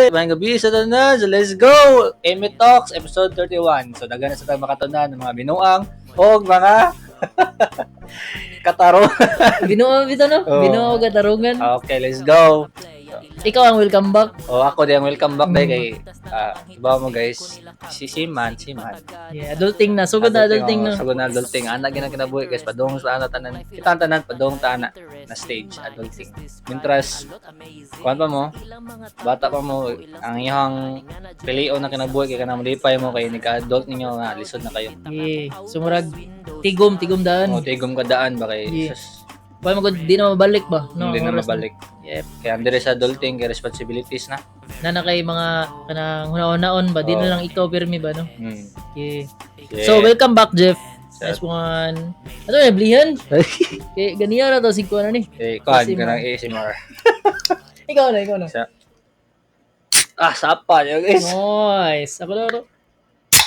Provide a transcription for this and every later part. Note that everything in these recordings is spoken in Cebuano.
Maayong gabii sa tanan. So let's go! Amy Talks, episode 31. So daghan na sa tayong makatunan ng mga binuang o mga kataro. Binuo bitaw, no? Oo. Binuo katarungan. Okay, let's go. Ikaw ang welcome back. O ako di ang welcome back dahil kay iba mo guys, si Siman, Siman. Yeah, adulting na. Sugod na adulting oh, na. Sugod na adulting. Ana gina kinabuhi guys, padung sa ana tanan. Kita ang tanan padung ta ana na stage adulting. Mintras kuan pa mo, bata pa mo, ang iyang pilion na kinabuhi kay kanang malipay mo kay nika-adult ninyo nga lisod na kayo. Yeah. Sumurag tigom, tigom daan. O tigom ka daan ba kay sus, Wala magod di na mabalik ba? No, hindi na oras mabalik. Yep. Kaya ang dire sa adulting kay responsibilities na. Na na kay mga kanang huna-hunaon ba? Di na lang ikaw pirmi ba, no? Mm. Yeah. Yeah. So, welcome back, Jeff. Sa- Nice one. Ano na, blihan? Kay ganiya na to, sigko na ni. Eh, kuan ASMR. kanang ASMR. Ikaw na, ikaw na. Sa Ah, sapa niyo guys. Nice. Ako na to.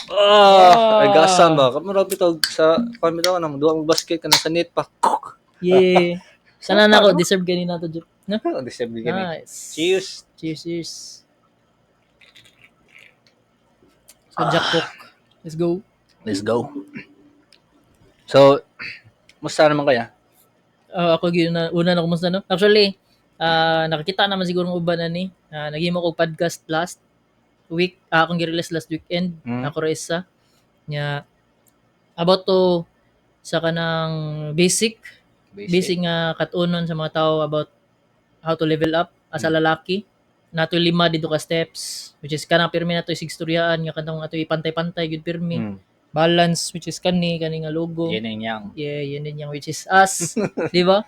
Ah, ay gasam ba? Kamura bitaw sa kuan bitaw nang duha mo basket kana sa net pa. Yeah. Sana na ako, deserve ganina to, Jeff. No? Deserve gini. Nice. Cheers. Cheers, cheers. So, Jack Cook. Let's go. Let's go. So, musta naman kaya? Ako gyud na una na kumusta, no? Actually, nakakita naman siguro ng uban ani. Naghimo ko podcast last week, akong gi-release last weekend. Ako ra isa. Nya about to sa kanang basic basic nga katunon sa mga tao about how to level up as a lalaki. Nato lima dito ka steps, which is kanang pirmi nato isigstoryahan nga kanang ato pantay-pantay gyud pirmi. Balance, which is kani kani nga logo. Yin and yang. Yeah, yin and yang, which is us, di ba?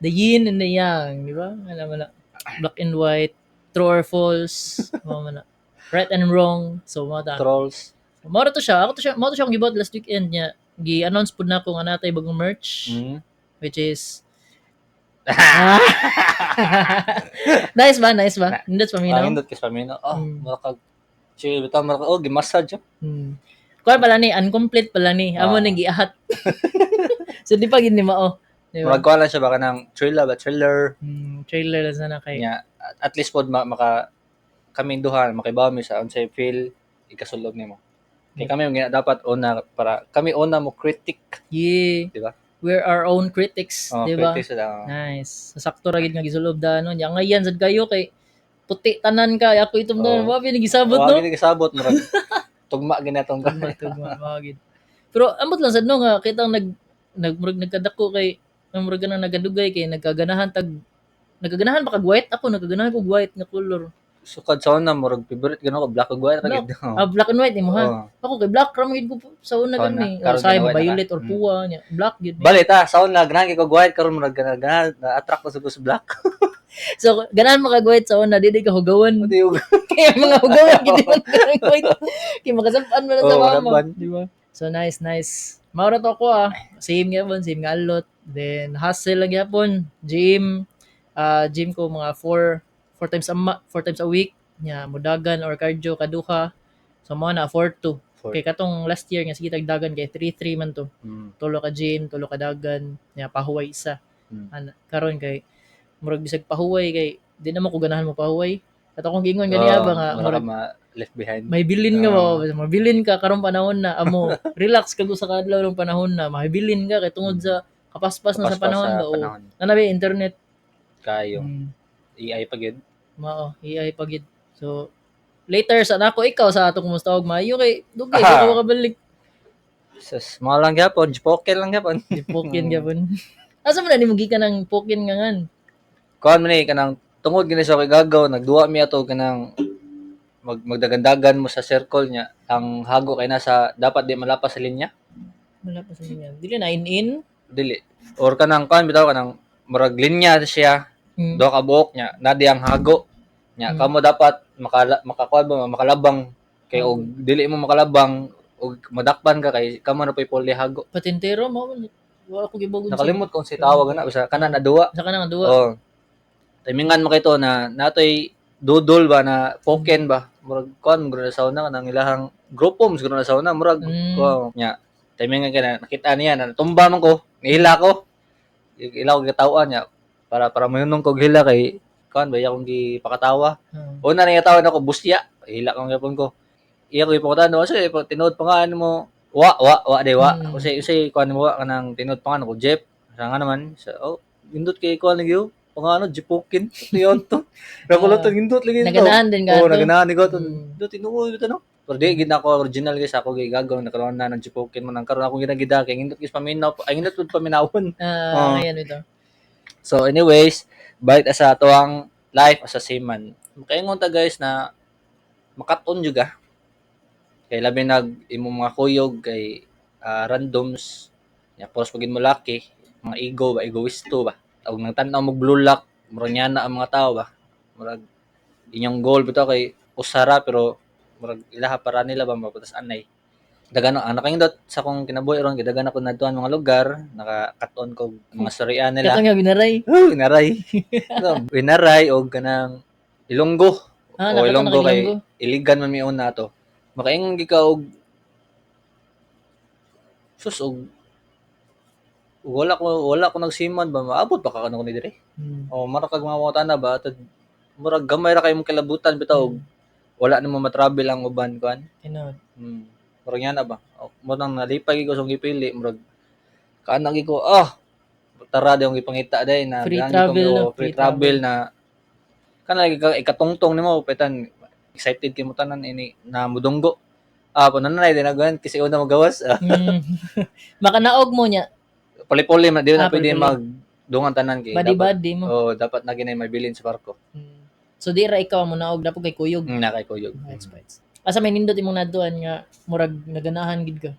The yin and the yang, di ba? Alam mo na. Black and white, true or false, mo man na. Right and wrong. So mo ta. Trolls. Mao ra to siya. Ako to siya, mao to siya akong gibuhat last weekend niya. Gi-announce pud na ako nga natay bagong merch, which is nice ba? Nice ba? Nindot pa Ang minaw. indot kay paminaw. Oh, mura kag chill bitaw mura ka oh gimassage. Kuan pala ni, incomplete pala ni. Amo nang giahat. So di pa gid ni mao. Di ba? Murag kuan lang siya baka ng thriller ba thriller. Trailer lang sana kay. Nya at least pod maka kami duha makibaw mi sa unsay feel ikasulod nimo. Kay kami ang dapat una para kami una mo critic, Yeah. di ba? We're our own critics, Oh, di ba? critics sila. Nice. Sakto ra gid nga gisulob da no. Nya ngayan sad kayo kay puti tanan ka ako itom na wa pinigisabot, Wa no. gid gisabot murag tugma ginatong Tugma, tugma, mao gid. Pero ambot lang sad no nga kitang nag nag murag nagkadako kay murag na nagadugay kay nagkaganahan tag nagkaganahan ba kag white ako nagkaganahan kog white nga color. Sukad sa una murag favorite gano ko black ug white ra Black. gid. Ah, black and white imo ha. Oo. Ako kay black ra man gid ko sa una Sa una. gani. Karon Or say gina white na ka. violet or puwa nya. Black gid. Balit ah, sa una ganahan kay kog white karon murag ganahan na attract ko sa sa black. So ganahan mo kag white sa una dili ka hugawan. Di og Kaya mga hugawan gid man kanang white. Kay makasab-an man na sa Oo, mama. makasab-an. Di ba? So nice, nice. Mao ra to ako ah. Same gyapon, same nga alot. Then hustle lang gyapon. Gym. Gym ko mga 4 times a week. Nya mudagan or cardio kaduha. So mo na 4 2. Four. Kay katong last year nga sige tagdagan kay 3-3 man to. Tulo ka gym, tulo ka dagan, nya pahuway isa. Ana karon kay murag bisag pahuway kay di naman ko ganahan mo pahuway. At akong giingon ganiya ba nga mura ka murag ma left behind. may bilin ka ba? Mabilin ka karong panahon na amo relax ka sa kadlaw ng panahon na mahibilin ka kay tungod sa kapaspas na sa Kapaspas panahon sa ba o panahon. nanabi internet. Kayo. AI pa gid. Mao AI pa gid. So later sa nako ikaw sa ato kumusta og maayo kay dugay di ka makabalik. Sus, mga lang gyapon, pocket lang gyapon. Di pokin gyapon. Asa man na nimo gikan ang pokin nga ngan? Kuan man ni kanang tungod gini sa kay gagaw nagduwa mi ato kanang magdagandagan mo sa circle niya ang hago kay nasa dapat di malapas sa linya. Wala pa sa linya. Dili na in-in. Dili or kanang kuan bitaw kanang murag linya siya duha ka buok niya na di ang hago niya kamo dapat makakuan ba makalabang kay og dili mo makalabang og madakpan ka kay kamo na po'y puli hago. Patentero mo wala ko gibagon sa Nakalimot kung si tawag na basta kana na duwa. Sa kanang duwa. Oh. Timingan mo kay to na natoy dudol ba na poken ba murag kuan murag na sauna kanang ilahang grupo mo siguro na sauna murag ko nya timingan ka na nakita niya na tumba man ko nihila ko ila ko gitawan niya para mayunong kog hila kay kuan ba iya akong gipakatawa. Una na tawag ako busya. Hila ko gyapon ko. Iya ko ipangutan no kasi tinuod pa nga ano mo wa wa wa di wa. Kasi kasi kuan mo wa kanang tinuod pa nga ko Jeff. Sa nga naman sa oh indot kay kuan lagi pangano Jepokin tiyon to. Nakulot ang indot lagi to. Naganahan din ka Oh, to. Naganahan ni ko to. Indot tinuod bitaw no. Pero di gid ako original guys, ako gay gagaw nakaroon na ng Jepokin man ang karon akong ginagida kay indot gis paminaw, ay indot pud paminawon. Ayan ito. So anyways, balik sa atuang life as a seaman. Makaingon ta guys na makaton juga. Kay labi nag imong mga kuyog kay randoms nya puros pagin mo laki, mga ego ba, egoisto ba. Og nang tan-aw mo blue lock, murag niya na ang mga tao ba. Murag inyong goal bitaw kay usara pero murag ilaha para nila ba mapatas anay. Dagan ang nakaindot sa akong kinabuhi ron, gidagan ako nadtuan mga lugar, nakakaton ko mga storyan nila. Katong nga binaray. Oh, binaray. No, binaray og kanang Ilonggo. Ah, O nakaton Ilonggo na kay Ilonggo. Iligan man mi una to. Makaingon gi ka og sus og wala ko nagsiman ba maabot pa ka ni dire. O mara kag mga mangutana ba tad murag gamay ra kay imong kalabutan bitaw og wala nimo matravel ang uban kuan. Tinuod. Murag yan na ba? O, mo nang nalipay ko sa gipili murag kaana gi ko tara di akong gipangita day na Free gani ko travel, mo, no? free Free travel na kana lagi ka ikatungtong nimo petan excited kay mo tanan ini na mudunggo. Puno na din again kasi una mo gawas. Makanaog mo niya. Puli-puli man di na Ah, pwede puli-puli. magdungan tanan kay Body dapat, body mo. oh, dapat na ginay mabilin sa barko. So di ra ikaw mo naog dapat kay kuyog. Na kay kuyog. Right, right. Asa may nindot imong naduan nga murag naganahan gid ka?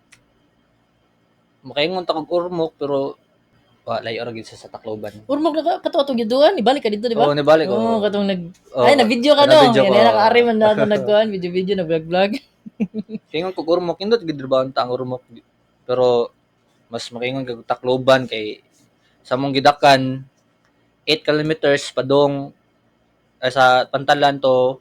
Makaingon ta kog Ormoc pero layo ra gid siya sa Tacloban. Ormoc na kato atong giduan, ibalik ka dito di ba? Oo, nibalik ko. Oo, katong nag Oh, ay na-video ka no. na-video Yan ko. nakaari man na ato nagkuan, video-video nag-vlog. Kaingon kog Ormoc, indot gid ba ang Ormoc. Pero mas makaingon kag Tacloban kay sa mong gidakan 8 kilometers padong sa Pantalan to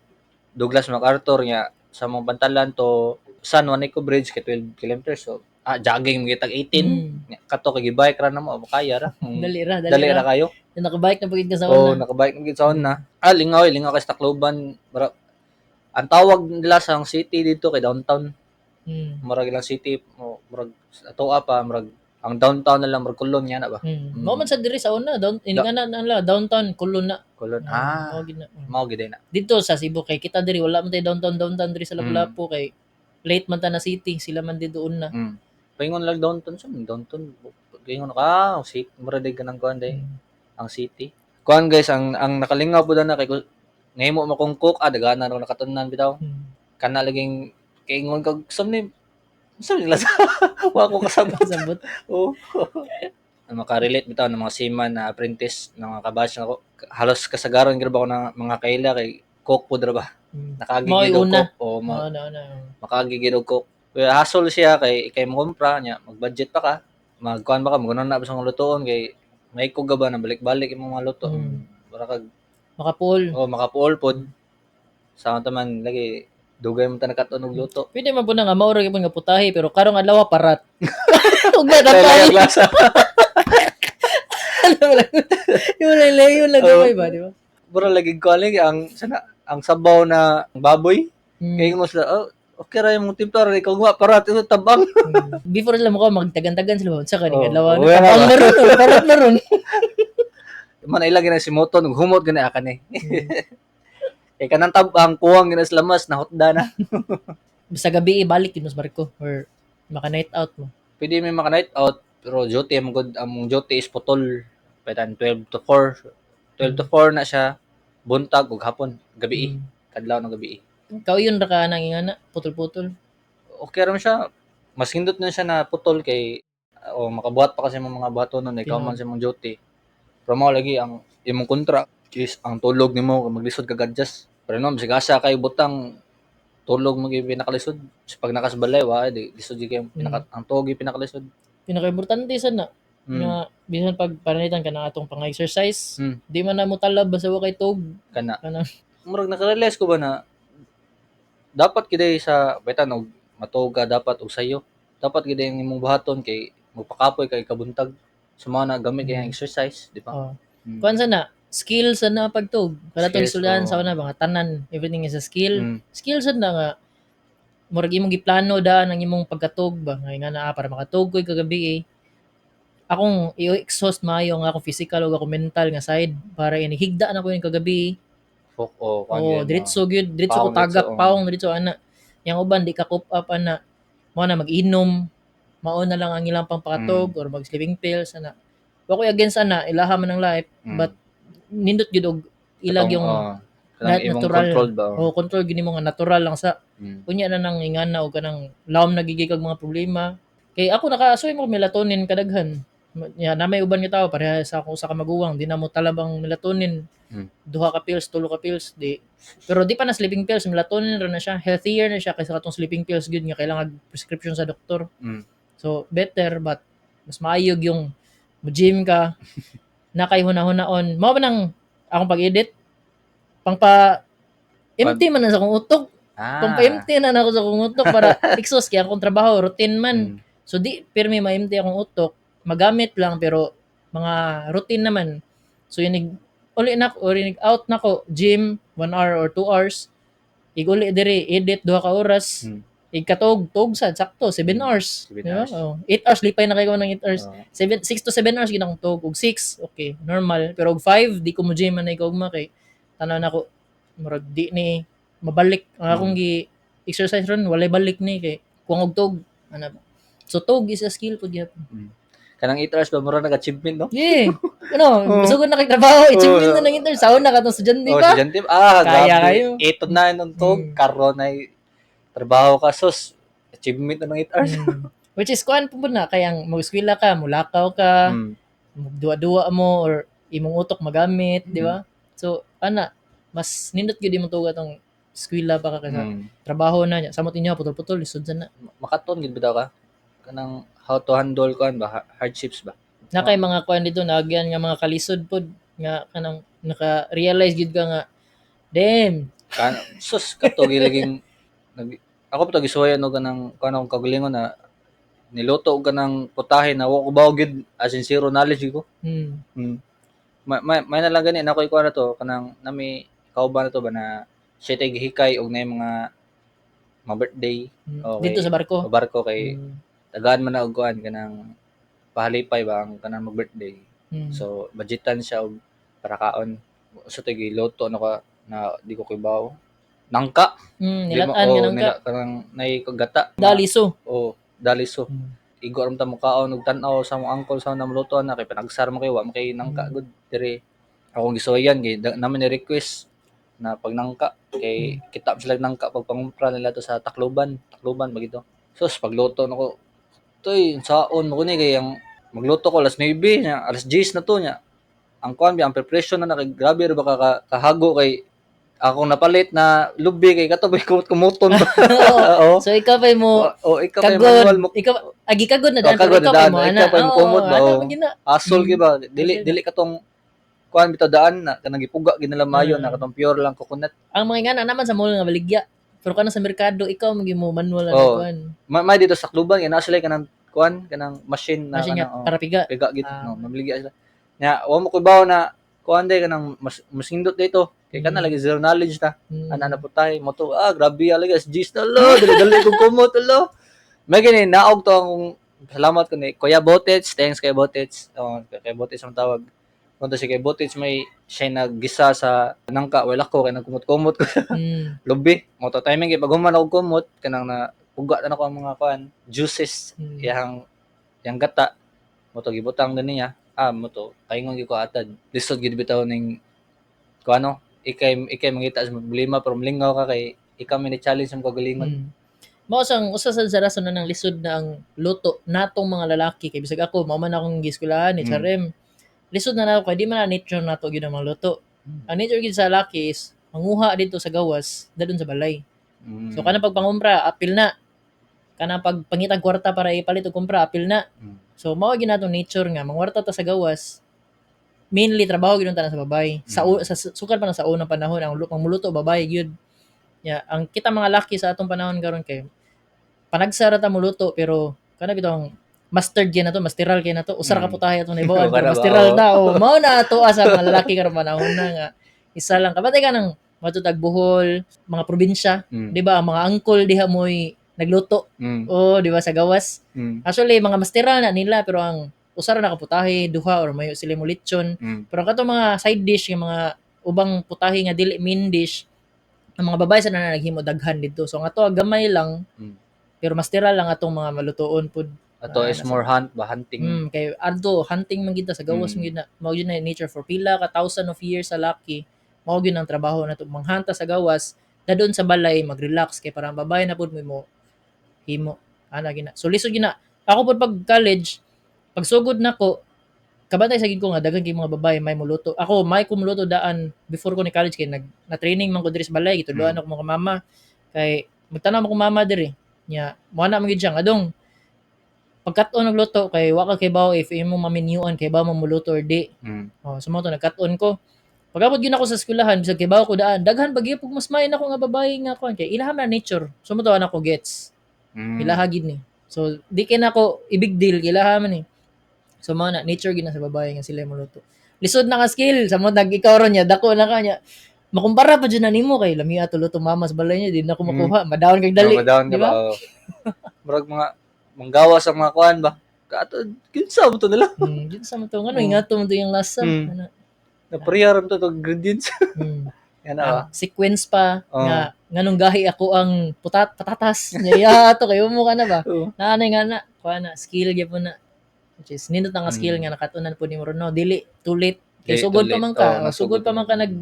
Douglas MacArthur nga sa mong Pantalan to San Juanico Bridge kay 12 kilometers. So jogging mo gitag 18. Kato kay gibike ra na mo kaya ra. Dali ra, Dali ra kayo. Nakabike na pagid ka sa Oh, una. nakabike na gid sa una. Lingaw, lingaw kay sa Tacloban. Ang tawag nila sa city dito kay downtown. Murag ilang city, murag atoa pa, murag ang downtown nila murag Colon niya na ba? Mao man sa diri sa una, down ini nga na downtown Colon na. Colon. Mao gid na. Mao gid na. Dito sa Cebu kay kita diri wala man tay downtown downtown diri sa Lapu-Lapu kay late man ta na city, sila man di doon na. Paingon lang downtown sa downtown. Paingon ka, city murag day kanang kuan day ang city. Kuan guys, ang nakalingaw pud na kay nahimo mo kong cook, dagana ro nakatunan bitaw. Kana laging kaingon kag sa ni sa nila sa wa ko kasabot. Kasabot. Oo. Ang makarelate bitaw ng mga seaman na apprentice ng mga kabatch nako. Halos kasagaran gyud ba ko na mga kaila kay cook pud ra ba. Nakagi Mao'y gid og una. cook o No, no, no. makagi gid og cook. Kaya hasol siya kay ikay mo kumpra nya, mag-budget pa ka, magkuan ba ka, magunan na ba sa mga lutoon kay may ka ba na balik-balik imong mga luto. Mura kag Makapuol. oh, makapuol pod. Sa man lagi dugay mo ta nakaton og luto. Pwede man po na nga mao ra gyud nga putahe pero karong adlaw parat. Ug na Kaya tapay. lasa. Yung lang layo lang gamay ba, di ba? Mura lagi ko lagi ang sana ang sabaw na baboy. Kay mo sila, oh, okay ra yung timpla ra ikaw nga parat ito tabang. Before sila mo ko magtagan-tagan sila unsa ka ni Oh, adlaw wala tabang ba? na ron, oh, parat na ron. Man ila gina si moton humot gani akan eh. Kay kanang tabang kuwang gina sa lamas na hotda na. Sa gabi ibalik gid mas barko or maka night out mo. Pwede may maka night out pero duty mo good ang duty is putol. Paitan 12 to 4. 12 to 4 na siya buntag ug hapon, gabi. Kadlaw ng gabi. Ikaw yun ra ka nang ingana, putol-putol. Okay ra man siya. Mas hindot na siya na putol kay o makabuhat pa kasi mga buhaton nun ikaw man sa imong duty. Pero mao lagi ang imong kontra is ang tulog nimo maglisod ka adjust. Pero no, bisag asa kay butang tulog mo gyud pinakalisod. Sa pag nakasbalay wa di lisod gyud kay pinaka ang tuog gyud pinakalisod. Pinaka-importante sa na nga bisan pag pananglitan ka na atong pang-exercise, di man na mo talab basta wa kay tuog. Kana. Kana. Murag naka-realize ko ba na dapat gid sa bitan og matuog ka dapat og sayo. Dapat gid ang imong buhaton kay magpakapoy kay kabuntag. Sa mga na gamit kay ang exercise, di ba? Oh. Kuan sa na Skills na pagtug. Kada tong Skills, isulyan oo. sa una mga tanan, everything is a skill. Skills sad na nga murag imong giplano daan ang imong pagkatug ba nga na para makatug ko'y kagabi eh. Akong i-exhaust maayo nga akong physical ug akong mental nga side para inihigda na ko yung kagabi. Fok oh, kuan Oh, gyud, diretso gyud, diretso ko Paong diretso, tagak, oh. paong diretso ana. Yang uban di ka cope up ana. Mao na mag-inom, mao na lang ang ilang pangpakatog or mag sleeping pills ana. Wa ko'y against ana, ilaha man ang life, but nindot gyud og ilag Katong, yung kanang imong natural. control ba? Oh, control gyud nimo nga natural lang sa. Unya na nang ingana og kanang lawom nagigig kag mga problema. Kay ako nakaasuy mo melatonin kadaghan. Ya na may uban nga tawo pareha sa ako sa kamaguwang di na mo talab ang melatonin. Duha ka pills, tulo ka pills di. Pero di pa na sleeping pills, melatonin ra na siya. Healthier na siya kaysa katong sleeping pills gyud nga kailangan prescription sa doktor. So better but mas maayog yung mo gym ka na kay hunahuna-on. Mao ba nang akong pag-edit pangpa empty man na sa akong utok. Pangpa-empty na nako sa akong utok para exhaust kay akong trabaho routine man. So di pirmi ma-empty akong utok, magamit lang pero mga routine naman. So inig uli na or inig out nako gym 1 hour or 2 hours. Iguli diri edit duha ka oras. Igkatog tog sad sakto 7 hours. 7 Di ba? hours. Oh, 8 hours lipay na kayo ng 8 hours. 6 to 7 hours gid akong tug og 6 okay, normal. Pero og 5 di ko mo gym man ikaw ugma kay tanaw nako murag di ni mabalik ang akong gi exercise ron walay balik ni kay kuwang og tug ana ba. So tug is a skill pud gyapon. Kanang 8 hours ba mura nag-achievement no? Yeah. Ano, sugod na kay trabaho, achievement na ng 8 hours. Saon na katong estudyante Oh, ba? estudyante. Kaya Grabe. kayo. 8 to 9 ang tug, karon ay trabaho ka sus. Achievement na ng 8 hours. Which is kuan po na kayang mag-eskwela ka, mulakaw ka, magduwa-duwa mo or imong utok magamit, di ba? So ana mas nindot gyud imong tuga tong eskwela pa ka kaysa trabaho na niya. Samot inyo putol-putol lisod sa na. Makaton gyud bitaw ka kanang how to handle kuan ba hardships ba? Na kay mga kuan dito naagyan nga mga kalisod pod nga kanang naka-realize gyud ka nga damn. Kan sus kato gilaging nag ako pa to gisuwayan og kanang kuan akong kagalingon na niluto og kanang putahe na wa ko bawo gyud as in zero knowledge gyud ko. May na lang gani na ako'y kuan na to kanang nami kauban na to ba na siya tay gihikay og nay mga birthday. Okay. Dito sa barko. O barko kay tagaan man na og kuan kanang pahalipay ba ang kanang mag-birthday. So budgetan siya og para kaon. So tay giluto na ka na di ko kibaw. Nangka. Di ma- Nilatan nga oh, nangka. Nila, kanang nay gata. Daliso. Oh, daliso. Igo aram ta mukaon og tan-aw sa mong angkol sa namluto na kay panagsar mo kay wa mo kay nangka gud diri. Akong gisuwayan kay naman ni request na pag nangka kay kita sila nangka pag pangumpra nila to sa Tacloban, Tacloban ba gito. Sus pagluto nako. Toy saon mo ni kay ang magluto ko alas 9 nya, alas 10 na to nya. Ang kuan ba ang preparation na kay grabe ra ba kahago kay akong napalit na lubi kay kato bay kumuton ba. Oo. So ikaw pa'y mo O, ikaw pa'y kagod. manual mo. Ikaw agi kagod na Oh, daan, pero kagod na ikaw pa'y daan. mo, Ikaw ana. pa'y mo Oo, kumot ba, ana, oh. man gina. Asol gyud ba? Dili Asol. dili katong kuan bitaw daan na kanang gipuga gid nila mayo na katong pure lang coconut. Ang mga ingana naman sa mall nga baligya. Pero kana sa merkado ikaw man gyud mo manual na Oh. kuan. May dito sa Tacloban kay naa sila kanang kuan kanang machine na Machine nga kanang, oh, para piga. piga gid no, mamaligya sila. Nya wa mo kubaw na kuan day kanang mas hindot dito. Kay kana lagi zero knowledge ta. Ana na putay mo to grabe lagi as G's na lo dali-dali kog kumot lo. May gani naog to ang salamat ko ni Kuya Botets, thanks Kuya Botets. Oh, kay Botets ang tawag. Punta si Kuya Botets may siya naggisa sa nangka wala ko kay nagkumot-kumot ko. Lubi mo to timing kay pag human ako kumot kanang na puga na nako ang mga kuan juices iyang gata mo to gibutang din niya. Mo to kaingon gyud ko atad. Lisod gyud bitaw ning kuano ikay mangita sa problema pero mlingaw ka kay ikaw may ni-challenge sa kagalingon. Mao sang usa sa rason na nang lisod na ang luto natong mga lalaki kay bisag ako mao man akong gieskwelahan ni HRM. Lisod na nako kay di man na nature nato gyud ang mga luto. Ang nature gyud sa lalaki is manguha dito sa gawas dadon sa balay. So kanang pagpangumpra apil na. Kanang pagpangitag kwarta para ipalit og kumpra apil na. So mao gyud natong nature nga mangwarta ta sa gawas. Mainly trabaho gyud ta sa babay. Sa sa sukad pa na sa unang panahon ang muluto babay gyud. Ya, ang kita mga laki sa atong panahon karon kay panagsara ta muluto pero kana bitong Mustard kay na to, mastiral kay na to. Usar ka putahe atong naibawan, Kana pero ba, mastiral oo. na. Oh, mao na ato sa mga lalaki karon panahon na nga isa lang. Kabatay ka ng matutag Bohol, mga probinsya, di ba? Ang mga angkol diha mo'y nagluto. Oh, di ba sa gawas? Actually, mga mastiral na nila pero ang usara na kaputahe, duha or mayo sila mo lechon. Pero ang katong mga side dish, yung mga ubang putahe nga dili main dish, ang mga babae sa na naghimo daghan dito. So ang ato gamay lang, pero mastiral lang atong mga malutoon pud. Ato Ah, is nasa- more hunt ba, hunting. Kay adto hunting man gid ta sa gawas man gid na. Mao gyud na nature for pila ka thousand of years sa laki. Mao gyud ang trabaho nato manghanta sa gawas, dadon sa balay magrelax kay para ang babae na pud mo himo ana gina. So lisod gina. Ako pud pag college, pagsugod nako, kabantay sa gid ko nga daghan kay mga babae may muluto. Ako may ko muluto daan before ko ni college kay nag na training man ko diri sa balay, gitudloan ako mga mama. Kay magtanaw ko mama diri. Nya mo na man gid siya ngadong pagkat-on og luto kay wa ka kibaw if imong maminyuan kay ba mo muluto or di. Oh, so mo to nagkat-on ko. Pag-abot gyud ako sa eskwelahan, bisag kibaw ko daan, daghan ba gyud pug mas may nako nga babae nga kuan kay ilaha man nature. So mo to ana ko gets. Ilaha gid ni. So di kay nako i-big deal ilaha man ni. So mo na nature gid na sa babae nga sila moluto. Lisod na ka skill sa mo nag ikaw ron niya dako na ka niya. Makumpara pa jud na nimo kay lami ato luto mama sa balay niya di na ko makuha, madaon kag dali. No, madaon ka di ba? ba? Oo. Murag mga manggawa sa mga kuan ba? Kato, kinsa mo to nila? Yun sa mo to ngano ingato mo to yung lasa. Ano? Naprehar mo to tong ingredients. Yan na ba? Ang sequence pa Oo. nga nganong gahi ako ang patatas nya ya to kayo mo ka na ba? Naanay nga na kuha na skill gyud na. Which is nindot na nga skill nga nakatunan po nimo ron no dili too late kay Dili sugod too pa late. man ka, Oo, o, sugod nasugod pa man ka man. nag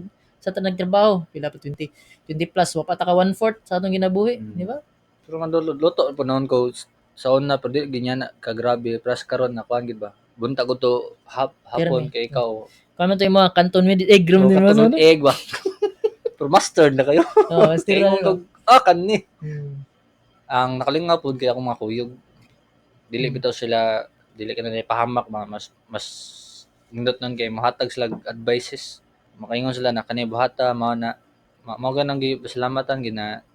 sa ta nagtrabaho pila pa 20 plus wa pa ta ka 1/4 sa atong ginabuhi, di ba? Pero nga luto po noon ko sa una pero di ganyan na kagrabe pras karon na kuan gid ba. Bunta ko to hapon Pirmi. kay ikaw. Kuan man to yung mga canton with egg room Oh, din mo katunod no? egg ba. Pero mustard na kayo. Oh, Kay still imong ano. kag ah kanni. Ang nakalinga pod kay akong mga kuyog. Dili bitaw sila dili ka na nila pahamak ba mas nindot nun kay mohatag sila og advices. Makaingon sila na kani buhata mao na mao ganang gipasalamatan gina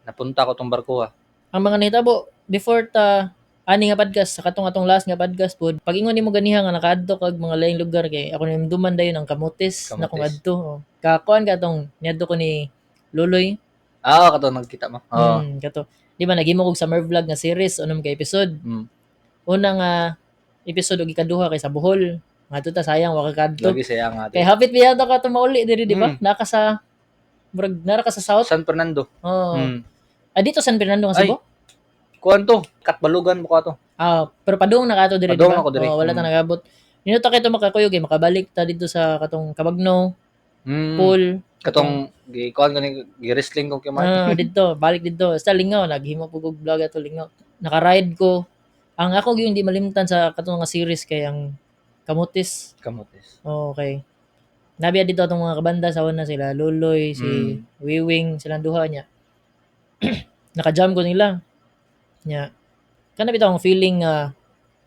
napunta ko tong barko ha. Ang mga nahitabo before ta ani nga podcast sa katong atong last nga podcast pod pag-ingon nimo ganiha nga nakaadto kag mga laing lugar kay ako nimduman dayon ang Camotes na kung Camotes. adto. Oh. Kakuan ka atong niadto ko ni Luloy. Ah, katong nagkita mo. Oo. Kato. Di ba naghimo kog summer vlog nga series unom ka episode. Una nga episode og ikaduha kay sa Bohol. Ngadto ta sayang wa ka kadto. Lagi saya nga. Kay hapit biya ta ka mauli diri di ba? Naka sa murag nara ka sa South. San Fernando. Oh. Ah, dito San Fernando nga Ay. Cebu? Kuan to, Katbalugan mo ka to. Ah, pero padung na kato diri di Padung ba? ako diri. Oh, wala ta nagabot. Nino ta kay to makakuyog kay makabalik ta dito sa katong Kabagno, pool. Katong gi kuan kani gi wrestling ko kay Mark. Ah, didto, balik didto. Sa Lingaw naghimo pug og vlog ato Lingaw. Naka-ride ko. Ang ako gyud hindi malimtan sa katong nga series kay ang Camotes. Camotes. Oh, okay. Nabiya dito atong mga kabanda sa una sila Luloy, si Wiwing, silang duha niya. Naka-jam ko nila. Nya. Kana bitaw ang feeling nga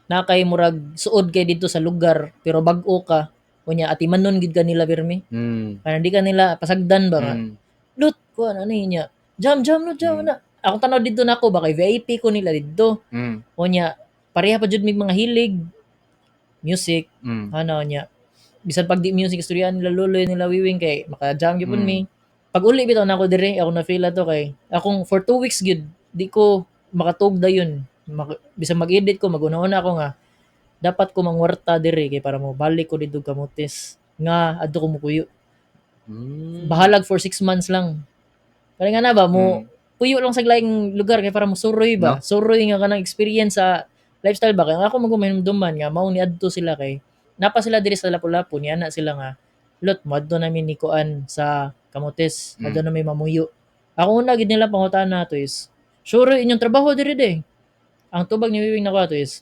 na kay murag suod kay dito sa lugar pero bag-o ka unya atimanon gid ka nila pirmi. Parang di ka nila pasagdan ba nga. Lut ko ano niya. Jam jam no jam na. Akong tanaw didto nako ba kay VIP ko nila didto. Unya pareha pa jud mig mga hilig music ano niya. Bisan pag di music istoryahan nila Luloy nila Wiwing kay maka-jam gyud mi. Pag uli bitaw nako diri ako na feel ato kay akong for 2 weeks gyud di ko makatug dayon. Bisan mag-edit ko maguna-una ako nga dapat ko mangwarta diri kay para mo balik ko didto Camotes nga adto ko mukuyo. Bahalag for 6 months lang. Kaya nga na ba mo puyo lang sa laing lugar kay para mo suroy ba? No? Suroy nga kanang experience sa lifestyle ba kay ako magumahinumduman nga mao ni adto sila kay napa sila diri sa Lapu-Lapu niana sila nga lot mo adto namin ni kuan sa Camotes, adto na may mamuyo. Ako una gid nila pangutan nato is sure inyong trabaho diri de. Ang tubag ni Wiwing nako ato is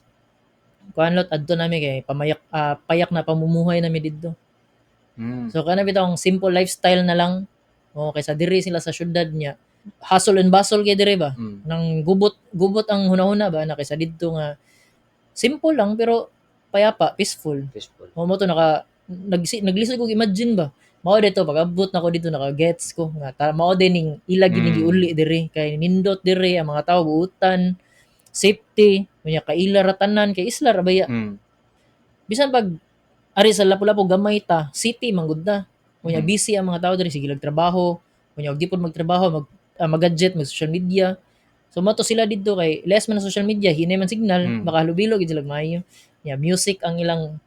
kuan lot adto nami kay pamayak payak na pamumuhay nami didto. So kana bitaw ang simple lifestyle na lang. O kaysa diri sila sa syudad niya. Hustle and bustle kay diri ba? Nang gubot ang hunahuna ba na kaysa didto nga simple lang pero payapa, peaceful. Peaceful. O mo to naka naglisod kog imagine ba. Mao dito pag-abot nako dito naka-gets ko nga mao din ning ila gini giuli diri kay nindot diri ang mga tawo buutan, safety. Unya kaila ra tanan kay isla ra baya. Bisan pag ari sa Lapu-Lapu gamay ta, city man gud ta. Unya busy ang mga tao diri, sige lag trabaho. Unya og di pod magtrabaho, mag-gadget, mag social media. So mo to sila didto kay less man ang social media, hinay man signal, makahalubilo gid sila maayo. Nya music ang ilang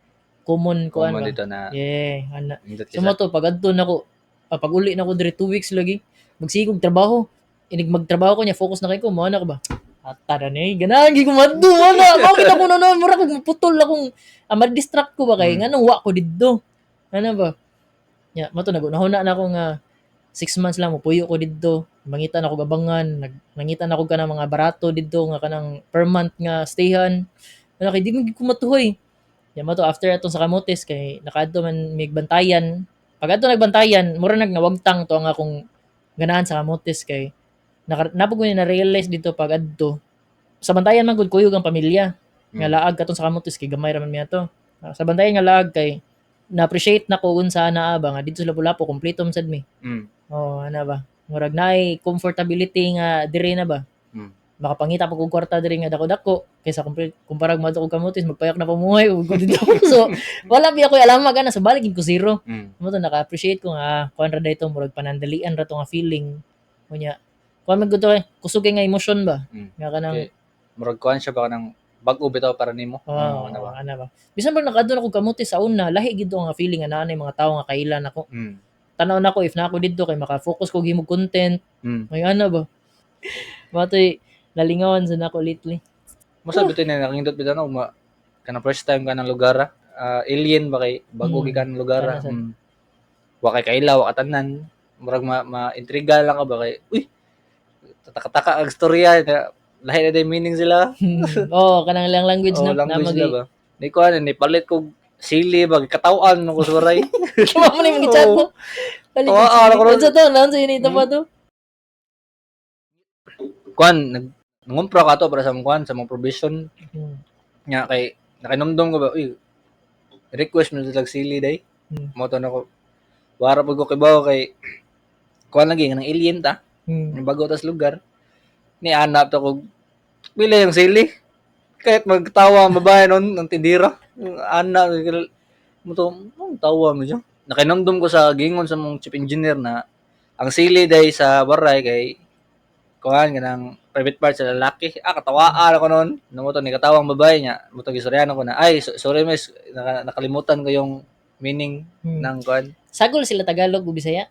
common kuan Common ba. dito na. Yeah, ana. Nindot So mo kisa. to pag adto nako, pag uli nako diri 2 weeks lagi, magsigog trabaho. Inig magtrabaho ko niya, focus na kay ko, mo na ko ba. Ata na ni, ganahan gyud ko madto ana. Mao kita ko na mura kog maputol akong ma-distract ko ba kay nganong wa ko didto. Ana ba? Ya, mo to nagunahuna na ako nga 6 months lang mopuyo ko didto. Mangita na ko gabangan, nangita na ko kanang mga barato didto nga kanang per month nga stayhan. Ano kay di man gyud ko matuhoy. Ya mo to after atong sa Camotes kay nakaadto man mig Bantayan. Pag adto nagbantayan, mura nag nawagtang to ang akong ganahan sa Camotes kay napog ko na realize dito pag adto. Sa Bantayan man gud kuyog ang pamilya. Nga laag katong sa Camotes kay gamay ra man mi ato. Sa Bantayan nga laag kay na-appreciate na ko unsa naa ba nga dito sa Lapu-Lapu kompleto man sad mi. Oh, ana ba? Murag naay comfortability nga dire na ba? Makapangita pa kog kwarta diri nga dako-dako kaysa kumparag moadto kog Camotes magpayak na pamuhay ug ko dito. So wala bi ako alam ana, so balik gid ko zero. Mo to naka-appreciate ko nga kuan ra dayto murag panandalian ra to nga feeling. Unya kuan man gud to kay kusog kay nga emosyon ba? Nga kanang Okay. Murag kuan siya ba kanang bag-o bitaw para nimo? Oo, Ano ba? ana ba? Bisan pag nakaadto na kog Camotes sa una, lahi gid to nga feeling nga naa nay mga tawo nga kailan nako. Tan-aw nako if naa ko didto kay maka-focus ko himog content. May ana ba? Matoy nalingawan sa nako lately. Masa bitaw na nakindot bitaw no, kanang first time ka ng lugar, alien ba kay bago gikan ng lugar, Kana sad. Wa kay kaila, wa katanan. Murag ma-intriga lang ka ba kay uy, tataka-taka ang storya na lahi na day meaning sila. Oh, kanang lang language Oh, no. language Namagi. sila ba? Ni ko ano, ni palit kog sili ba katawan ko sa waray. Kaya mo na yung mag-chat mo. Palit Oo, kog sili. ako ron. Unsa to? Naon sa inita pa to? Kuan, nangumpra ka to para sa mga kuan, sa mga provision. Nga kay nakinomdom ko ba, uy, request mo sila sili day. Mo to na ko. Wara pag ko kibaw kay kuan lagi nga nang alien ta. Yung bago tas lugar. Ni anap to kog pila yung sili. Kahit magtawa ang babae nun, ng tindira. Ana, mo to, anong tawa mo siya? Nakinomdom ko sa gingon sa mong chief engineer na ang sili day sa baray kay kuan kanang private part sa lalaki. Katawaan ako nun. Namo to ni katawang babae niya. Mo to gistoryahan ako na, ay, sorry miss, nakalimutan ko yung meaning ng kuan. Sagol sila Tagalog o Bisaya?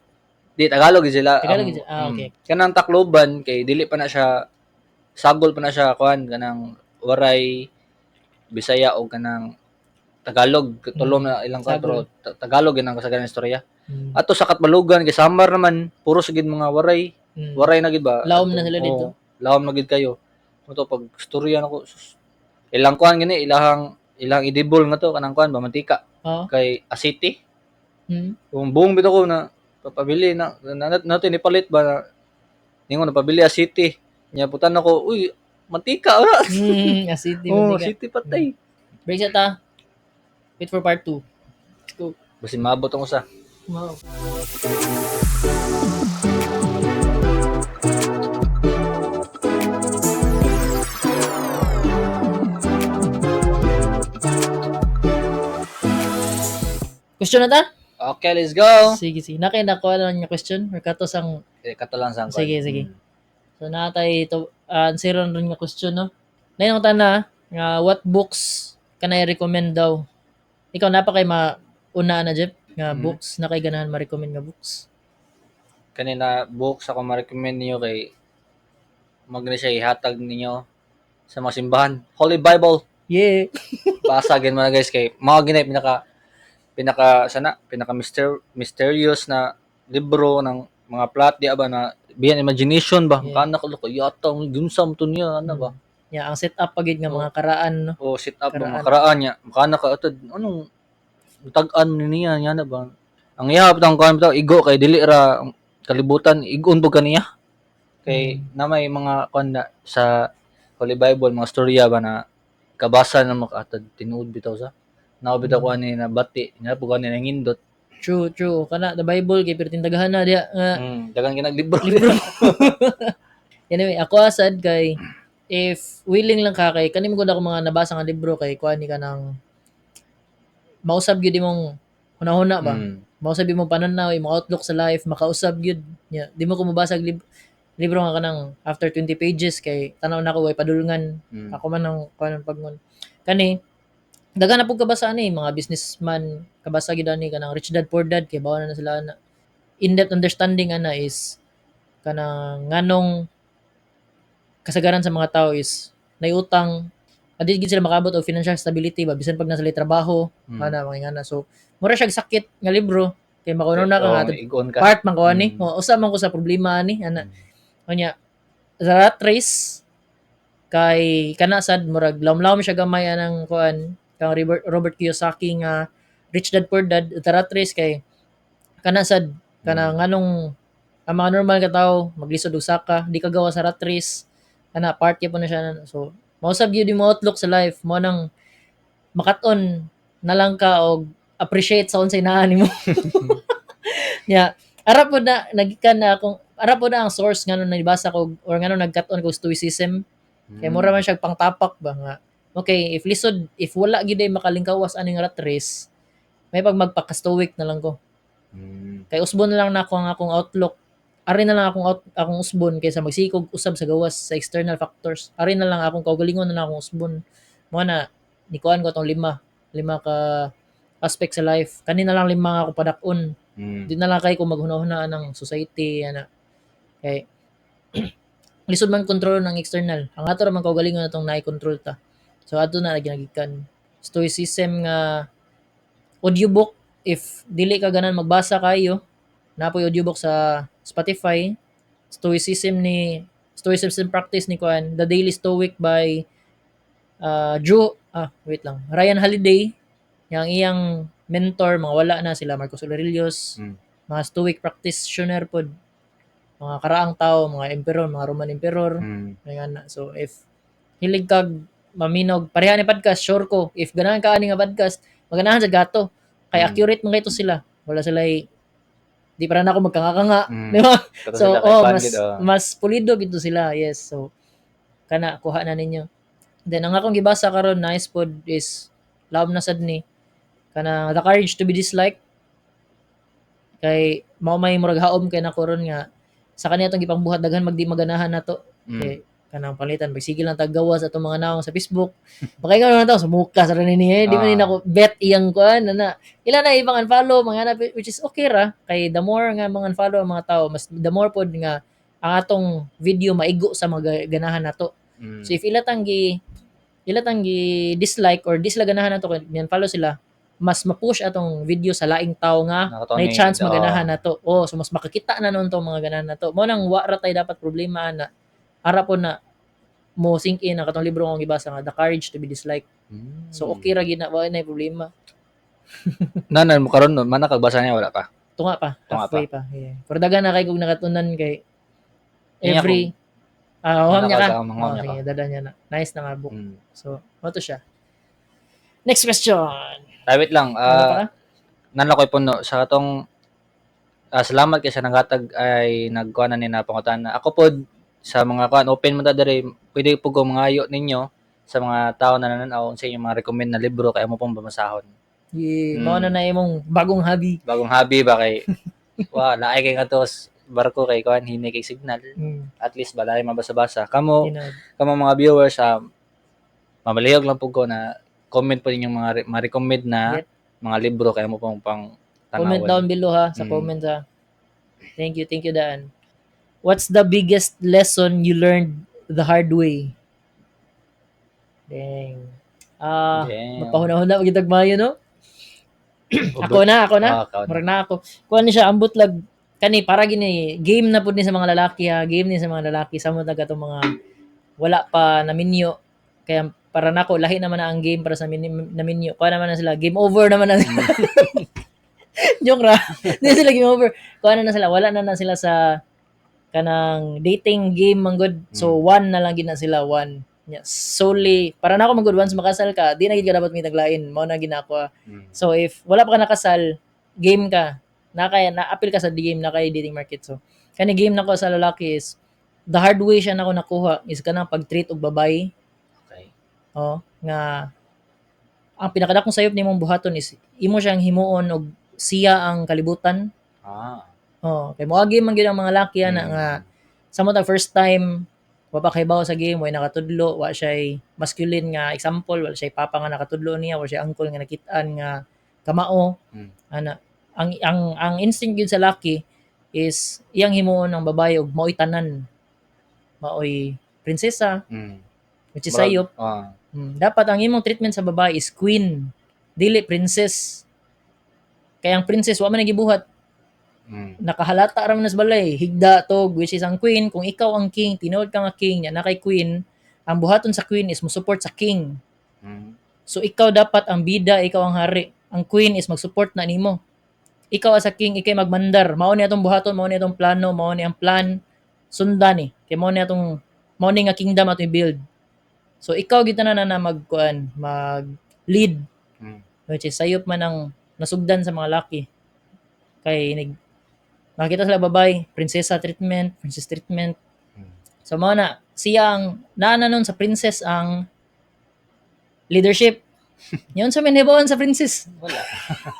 Di, Tagalog gid sila. Tagalog gid sila. Okay. Kanang Tacloban kay dili pa na siya sagol pa na siya kuan kanang Waray, Bisaya o kanang Tagalog, tulom na ilang kuan, Sagol. pero Tagalog yun ang kasagaran istorya. Ato sa Katbalugan kay Samar naman puro sa gid mga Waray. Waray na gid ba? Laom na sila Oo, dito. laom na gid kayo. Mo to pag istorya nako, sus, ilang kuan gini, ilang edible nga to kanang kuan ba mantika. Kay asiti. Kung buong bitaw ko na papabili na, na, na natin ipalit ba na ningon napabili asiti. Nya putan ako, uy, mantika ora. Asiti, Oh, mantika. asiti patay. Break sa ta. Wait for part 2. Let's go. Basin maabot ang usa. Wow. Question na ta? Okay, let's go. Sige, sige. Naka nakuha na niya question or katos ang Eh, kato lang sa angkon. Sige, sige. So natay ito, answer ron nga question, no? Nain ang tana nga what books can I recommend daw? Ikaw na pa kay mauna na Jeff nga books na kay ganahan ma-recommend nga books. Kanina books ako ma-recommend niyo kay magna siya ihatag ninyo sa mga simbahan. Holy Bible. Yeah. Basagin mo na guys kay mga ginay pinaka sana pinaka mysterious na libro ng mga plot di ba na beyond imagination ba. Kana ko ko yata ang ginsam to niya ano ba. Yeah, ang set up pagid nga mga karaan no. O set up Karaan. mga karaan niya. Kana ka atod anong tag-an ni niya niya na ba. Ang ihap tang kuan bitaw igo kay dili ra kalibutan igon pud kaniya. Kay na may mga kuan na sa Holy Bible mga storya ba na kabasa na makaatad tinuod bitaw sa nao bitaw kuan ni nabati nya pud kuan ni nangindot. True, true. Kana the Bible kay pertindagahan na diya nga Dagan kinaglibro. Libro. Anyway, ako asad kay If willing lang ka, kay kani mo gud ako mga nabasa nga libro kay kuan ni ka ng mausab gyud imong hunahuna ba. Mausab imong pananaw, imong outlook sa life, makausab gyud. Nya, di mo ko mobasa og libro nga kanang after 20 pages kay tanaw nako way padulngan. Ako man ang kuan ang pagnon. Kani daghan na pud kabasa ani, mga businessman kabasa gyud ani, kanang Rich Dad Poor Dad, kay bawa na sila ana. In-depth understanding ana is kanang nganong kasagaran sa mga tao is nay utang, adi gid sila makaabot og financial stability ba bisan pag nasa sila trabaho. Ana mga ingana, so mura siya sakit nga libro kay makuno na ka Oo, nga igon ka. Part man ko ani. O, usa man ko sa problema ani ana. Unya sa rat race, kay kana sad murag lawom-lawom siya gamay anang kuan kang Robert Kiyosaki nga Rich Dad Poor Dad. The Rat Race kay kana sad kana nganong ang mga normal ka tao maglisod og saka, di ka gawa sa rat race ana, part gyud na siya. So mausab gyud imong outlook sa life mo nang makat-on na lang ka og appreciate sa unsay naa nimo. Yeah, ara po na nagikan na akong, ara po na ang source ngano nabasa ko or ngano nagkat-on ko stoicism, kay mura man siya pangtapak ba nga okay, if lisod, if wala gyud ay makalingkawas aning rat race, may pag magpaka-stoic na lang ko. Kay usbon na lang nako ang akong outlook, ari na lang akong usbon kaysa magsikog usab sa gawas sa external factors. Ari na lang akong kaugalingon na lang akong usbon. Mo na nikuan ko tong lima lima ka aspect sa life, kani na lang lima nga ako padak-on. Di na lang kay kung maghuna-huna ng society ana, kay lisod man kontrol ng external. Ang ato ra man kaugalingon atong naay control ta. So ato na ginagikan stoicism nga audiobook. If dili ka ganan magbasa kayo, napoy audiobook sa Spotify, Stoicism ni Stoicism Practice ni kuan, The Daily Stoic by Drew, ah, wait lang, Ryan Holiday. Yang iyang mentor mga wala na sila Marcus Aurelius, mga Stoic practitioner pod, mga karaang tao, mga emperor, mga Roman emperor. Mga na. So if hilig kag maminog pareha ni podcast, sure ko if ganahan ka ani nga podcast, maganahan sa gato kay accurate man kaayo sila. Wala sila, di para na ako magkangakanga, di ba? Kato So sila kay oh, kuan mas gid, oh. mas pulido gito sila. Yes, so kana kuha na ninyo. Then ang akong gibasa karon, nice pod is love na sad ni kana The Courage to be Disliked, kay mao may murag haom kay nako ron nga sa kaniya atong gipangbuhat, daghan magdi maganahan nato. Kay kanang palitan magsigil lang taggawa sa atong mga nawong sa Facebook, makaingon na to sumuka sa rin niya eh. Di man ni nako bet iyang kuan ana, ila na ibang unfollow mga na, which is okay ra kay the more nga mga unfollow ang mga tao, mas the more pod nga ang atong video maigo sa mga ganahan nato. So if ila tang gi dislike or di sila ganahan nato, kung follow sila, mas ma-push atong video sa laing tao nga Nakatuon may ni chance maganahan nato. Oh, so mas makakita na noon tong mga ganahan nato. Mo nang wa ra tay dapat problema ana. Ara po na mo sink in ang katong libro kong gibasa nga The Courage to be Disliked. So okay ra gid na, wa na problema. Nanan mo karon no, man nakagbasa niya, wala pa? Tunga pa, Tunga. Halfway pa. Yeah. Pero daghan na kay kog nakatunan kay Niya every ah, huwam niya ka. Huwam Oh, niya ka. Sige, dada niya na. Nice na nga book. So, mo to siya. Next question. Ay, wait lang. Ano pa ka? Nanla ko'y puno sa katong salamat kay sa naghatag ay nagkuha na ni na pangutana. Ako pod sa mga kuan, open mo ta diri, pwede po ko mangayo ninyo sa mga tao na nananaw sa inyong mga recommend na libro kay amo pong bamasahon. Yeah, mao na na imong bagong hobby. Bagong hobby ba, kay wa laay kay ngadto barko kay kuan, hinay kay signal. At least balay mabasa-basa. Kamo Tinod. Kamo mga viewers, mamalihog lang po ko na comment po ninyong mga ma-recommend na mga libro kay amo pong pang Comment tanawon. down below ha, sa comment ha. Thank you daan. What's the biggest lesson you learned the hard way? Dang. Ah, Damn. mapahuna-huna pag maayo, no? Ako na, ako na. Ah, ikaw na. Murag na ako. Kuan ni siya, ambot lag kani para gini game na pud ni sa mga lalaki ha, game ni sa mga lalaki samot na katong mga wala pa naminyo. Kaya para nako lahi naman na ang game para sa naminyo. Kuan naman na sila, game over naman na sila. Joke ra. Di sila game over. Kuan na sila, wala na na sila sa kanang dating game man gud. So one na lang gid na sila, one. Yeah, solely para nako man gud, once makasal ka, di na gid ka dapat mitaglain. Mao na ginako. So if wala pa ka nakasal, game ka. Na kaya na-appeal ka sa game na kay dating market. So kani game nako sa lalaki is The hard way siya nako nakuha is kanang pag-treat og babae. Oh, nga ang pinakadakong sayop nimong buhaton is imo siyang himuon og siya ang kalibutan. Oh, kay moagi man gyud ang mga laki ana nga samot ang first time wa pa kahibaw sa game, way nakatudlo, wa siya'y masculine nga example, wala siya'y papa nga nakatudlo niya, wa siya'y uncle nga nakit-an nga kamao. Ana, ang instinct gyud sa laki is iyang himuon ang babae og maoy tanan. Maoy prinsesa, which is sayop. Dapat ang imong treatment sa babae is queen, dili princess. Kaya ang princess wa man nagibuhat, nakahalata ra man sa balay, higda tog, which is ang queen, kung ikaw ang king, tinuod ka nga king, nya na kay queen, ang buhaton sa queen is mo support sa king. So ikaw dapat ang bida, ikaw ang hari. Ang queen is mag-support na nimo. Ikaw as a king, ikay magmandar. Mao ni atong buhaton, mao ni atong plano, mao ni ang plan, sundan ni. Kay mao ni nga kingdom ato i-build. So ikaw gyud tanan na magkuan, mag-lead. Which is sayop man ang nasugdan sa mga laki. Kay nag makita sila babae, prinsesa treatment, princess treatment. So mao na siya ang naa na nun sa princess ang leadership. Yun sa minhibawan sa princess. Wala.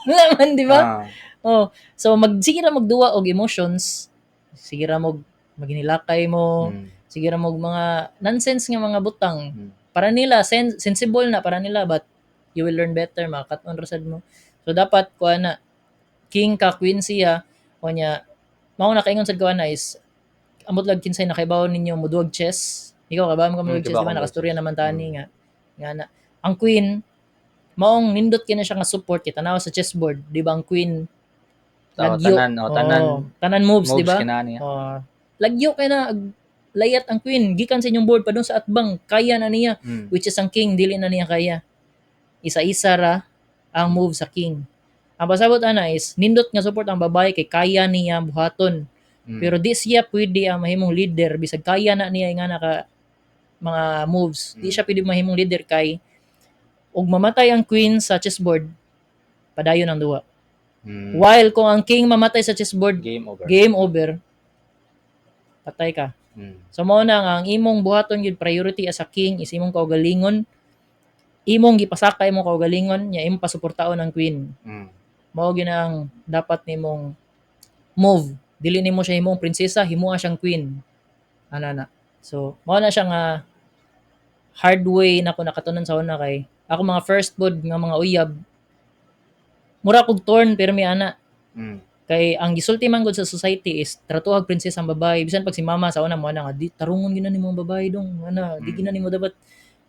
Wala man, di ba? Ah. Oh, so sige ra magduwa og emotions, sige ra mo maginilakay mo, sige ra mo mga nonsense nga mga butang. Para nila sensible na para nila, but you will learn better, makakat-on ra sad mo. So dapat kuha na king ka, queen siya, o niya mao na kaingon sad kuha na is amot lag kinsay nakaibaw ninyo moduwag chess. Ikaw kabaw mo moduwag chess, Kibaw di ba? ko moduwag Nakastorya chess. Naman tani nga na ang queen maong nindot kina siya nga support kay tanaw sa chessboard, di ba, ang queen Oh, lagyo. tanan, oh, tanan. Oh, tanan moves, di moves ba? kinani. Oh, lagyo kay na layat ang queen gikan sa inyong board padung sa atbang, kaya na niya, which is ang king dili na niya kaya. Isa-isa ra ang move sa king. Ang pasabot ana is nindot nga support ang babae kay kaya niya buhaton. Pero di siya pwede ang mahimong leader bisag kaya na niya nga naka mga moves. Di siya pwede mahimong leader kay ug mamatay ang queen sa chessboard, padayon ang duwa. While kung ang king mamatay sa chessboard, Game over. Game over. Patay ka. So mao na nga ang imong buhaton gyud priority as a king is imong kaugalingon. Imong gipasaka imong kaugalingon nya imong pasuportaon ang queen. Mao gyud na ang dapat nimong move. Dili nimo siya himong prinsesa, himoa siyang queen. Ana na. So mao na siya nga hard way na ko nakatunan sa una kay ako mga first bod nga mga uyab, mura kog torn pero may ana kay ang gisulti man gud sa society is tratuhag prinsesa ang babae. Bisan pag si mama sa una mo ana nga di tarungon gyud na nimo ang babae dong ana, di gyud na nimo dapat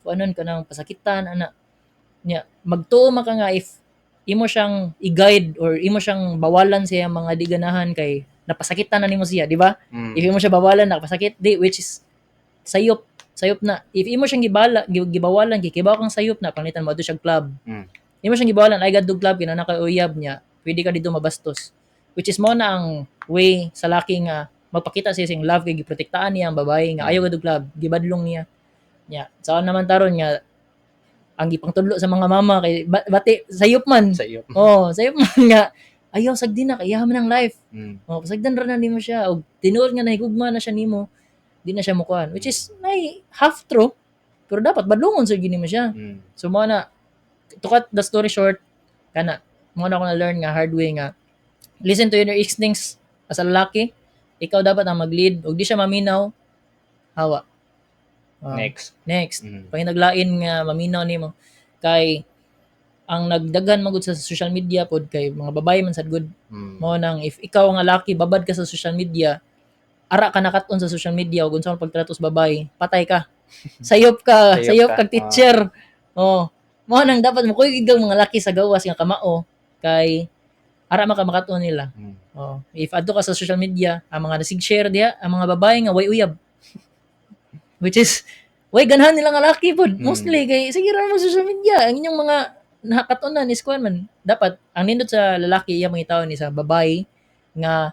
kuanon kanang pasakitan ana. Nya magtuo man ka nga if imo siyang i-guide or imo siyang bawalan siya mga di ganahan kay napasakitan na nimo siya, di ba? If imo siya bawalan, nakapasakit di, which is sayop, sayop na. If imo siyang gibawalan kay kibaw kang sayop na, panglitan mo adto siya club. Imo siyang gibawalan ay gadto club kina na kay uyab niya, pwede ka dito mabastos. Which is mo na ang way sa laki nga magpakita siya siyang love kay giprotektahan niya ang babae nga ayaw gadto club, gibadlong niya. Nya, saan naman taron nga ang gipangtudlo sa mga mama kay bati sayop man. Sayop. Oh, sayop man nga ayaw sagdi na kay man ang life. Oh, pasagdan ra na nimo siya og tinuod nga nahigugma na siya nimo, di na siya mukuan. Which is nay half true. Pero dapat badlongon sa gini mo siya. So mo na, to cut the story short, kana mo na ako na learn nga hard way nga listen to your instincts as a lalaki. Ikaw dapat ang mag-lead ug di siya maminaw, hawa. Next. Next. Panginaglain nga maminaw nimo kay ang nagdaghan magud sa social media pod kay mga babae man sad gud. Mo nang if ikaw nga laki babad ka sa social media, ara ka nakat-on sa social media ug unsa man pagtrato sa babae, patay ka. Sayop ka, Sayop sayop ka. Kag teacher. Oh. Mo nang dapat mo kuyog kang mga laki sa gawas nga kamao kay ara man ka makat-on nila. Oh, if adto ka sa social media, ang mga nasig share diha, ang mga babae nga way uyab. Which is way ganahan nila nga laki pod. Mostly kay sige ra mo social media, ang inyong mga nakatunan is kuan man. Dapat ang nindot sa lalaki iya mga ni sa babae nga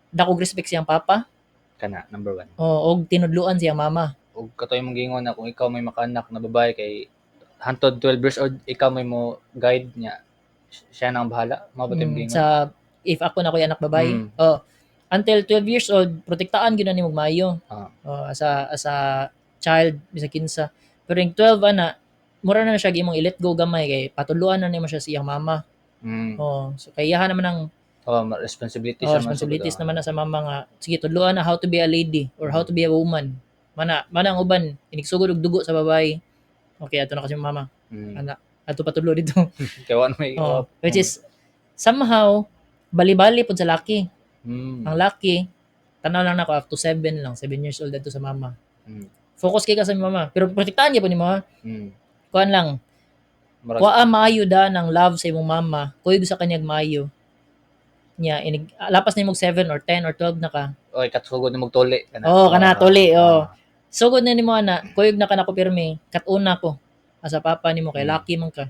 dakog respect siyang papa. Kana number one. O og tinudluan siyang mama. Ug katoy mong giingon na kung ikaw may makaanak na babae kay hantod 12 years old ikaw may mo guide niya, siya na ang bahala, mao ba Mm, giingon? Sa if ako na ko'y anak babae. Oh. Until 12 years old, protektaan gyud na nimo maayo. Ah. Oh, as a child bisag kinsa. Pero yung 12 ana, mura na siya imong i-let go gamay kay patuluan na nimo siya sa iyang mama. Oh, so kay iyaha naman ang Oh, responsibility oh, siya man responsibilities siguro. Naman na sa mama nga sige, tudloan na how to be a lady or how to be a woman. Mana ang uban inigsugod og dugo sa babae. Okay, ato na kasi mama. Ana, ato patudlo dito. Kay wa na may Oh, which is somehow bali-bali pud sa laki. Ang laki, tanaw lang nako up to 7 lang, 7 years old adto sa mama. Focus kay ka sa mama, pero protektahan gyud nimo ha. Kuan lang, Murag, kuha maayo da ng love sa imong mama, kuyog sa kanyag maayo. Nya inig lapas nimo 7 or 10 or 12 na ka. Oy, katsugod ni tuli kana. Oh, kana tuli, oh. Sugod na nimo ana, kuyog na ka nako pirmi, kat-una ko asa papa nimo kay laki man ka.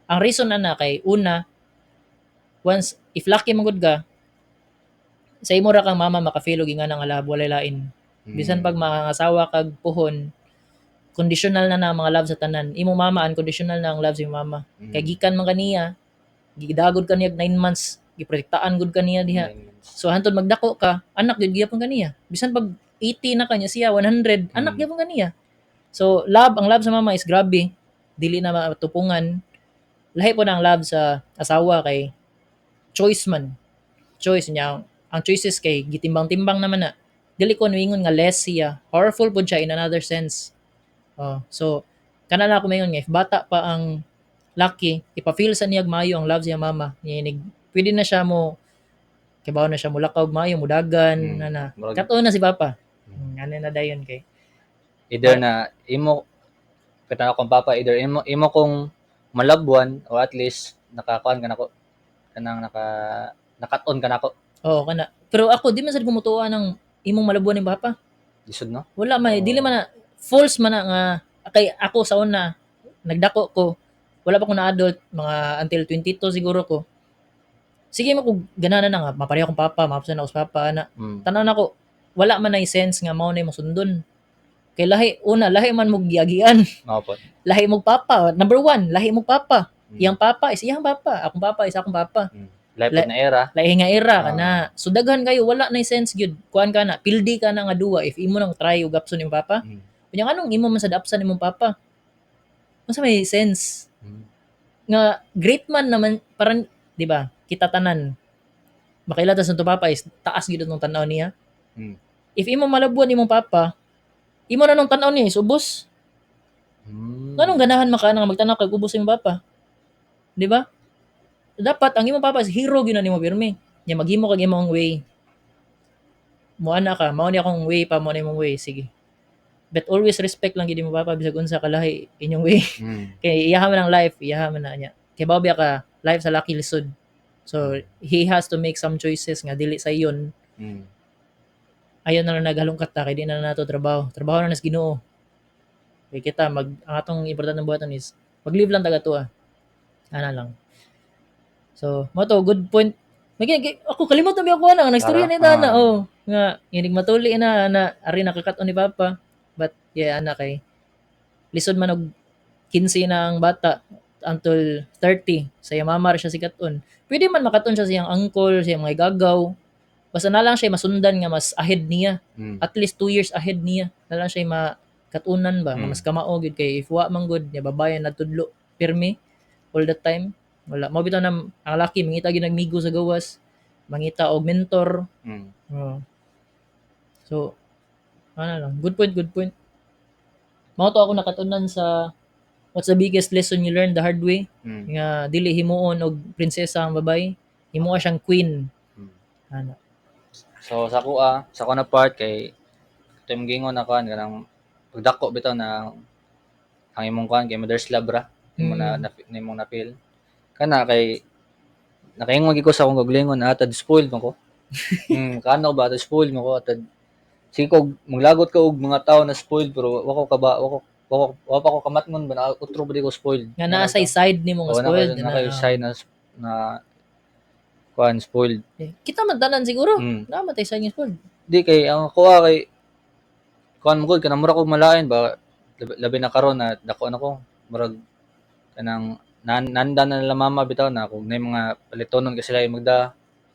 Ang reason ana kay una, once if laki man gud ka, sa imo ra kang mama maka-feel og ingana nga love, walay lain. Bisan pag mangasawa kag puhon, conditional na na ang mga love sa tanan. Imong mama, unconditional na ang love sa imong mama. Kay gikan man kaniya, gidagod ka niya 9 months, giprotektaan gud kaniya diha. 9 months. So hantod magdako ka, anak gyud gihapon kaniya. Bisan pag 80 na kanya siya, 100, anak gyapon kaniya. So love, ang love sa mama is grabe. Dili na matupungan. Lahi po na ang love sa asawa kay choice man. Choice niya. Ang choices kay gitimbang-timbang naman na. Dili ko nuingon nga less siya. Powerful pod siya in another sense. Oh, so kana na ako maingon nga if bata pa ang laki, ipa-feel sa niyag maayo ang love sa iyang mama. Niinig, pwede na siya mo kibaw na siya mulakaw maayo, mudagan, na. Murag, Kato na si papa. Ano na dayon kay. Either na imo kita akong papa, either imo kong malabwan o at least nakakuan ka nako, kanang naka nakaton ka nako. Oo, kana. Pero ako di man sad kumutuwa ng imong malabuan ni papa. Lisod, no? Wala man, Oo. dili man na false man na nga kay ako sa una nagdako ko, wala pa ko na adult, mga until 22 siguro ko. Sige mo kog ganana na nga mapareho akong papa, maapsan ako sa papa ana. Tanaw nako, wala man nay sense nga mao na imong sundon. Kay lahi una, lahi man mo giagian. Mao pod. Lahi mo papa, number one, lahi mo papa. Iyang papa is iyang papa, akong papa is akong papa. Lahi pod na era. Lahi nga era kana. So daghan kayo, wala nay sense gyud. Kuan ka na, pildi ka na nga duwa if imo nang try ug apson imong papa. Unya nganong imo man sad apsan imong papa? Unsa may sense? Nga great man naman parang, di ba? Kita tanan. Makaila ta sa to papa is taas gyud tong tan-aw niya. If imo malabuan imong papa, imo na nung tan-aw niya is ubos. Nganong ganahan man ka na nga magtan-aw kag ubos imong papa? Di ba? Dapat ang imong papa is hero gyud na nimo pirmi. Nya maghimo kag imong way. Mo ana ka, mao ni akong way pa, mao na imong way, sige. But always respect lang gyud imong papa bisag unsa kalahi inyong way. Kay iyaha man ang life, iyaha man na niya. Kay bawo biya ka, life sa laki lisod. So he has to make some choices nga dili sa iyon. Ayon na lang naghalongkat ta kay di na nato trabaho. Trabaho na nas Ginoo. Kay kita mag ang atong importante buhaton is mag-live lang taga tuwa. Ana lang. So, mo to good point. Maging ako kalimot na biya ko ana nagstorya ni na oh nga inig matuli na na ari nakakat-on ni papa. But yeah, ana kay lisod man og 15 na ang bata until 30 sa iyang mama ra siya sikat-on. Pwede man makaton siya sa iyang uncle, sa iyang mga gagaw. Basta na lang siya masundan nga mas ahead niya. At least 2 years ahead niya. Na lang siya makatunan ba, nga mas kamao gyud kay if wa man gud nya babayan natudlo pirmi all the time. Wala mo bitaw na ang laki mangita gyud nagmigo sa gawas, mangita og mentor. Oo. So, ano lang, good point, good point. Mao to ako nakatunan sa what's the biggest lesson you learned the hard way? Nga dili himuon og prinsesa ang babae, himuha siyang queen. Ana. So sa ako na part kay ito yung gingon na kuan kanang pagdako bitaw na ang imong kuan kay mother's love ra imo na, na imong na feel kana kay nakaingon gyud ko sa akong kaugalingon na atad spoiled mo ko. Kano ba atad spoiled mo ko, atad sige ko maglagot ka og mga tao na spoiled, pero wako ka ba wako wako wa pa ko kamatngon ba na utro ba di ko spoiled. Nga naa sa side nimo nga Oo, spoiled. na kay side na na kuan spoiled. Eh, kita man tanan siguro. Naa man tay side nga spoiled. Di kay ang kuha kay kuan mo gud kanang mura kog malain ba, labi na karon na dako na ko, murag kanang nanda na nila mama bitaw na kung nay mga palitonon kasi sila magda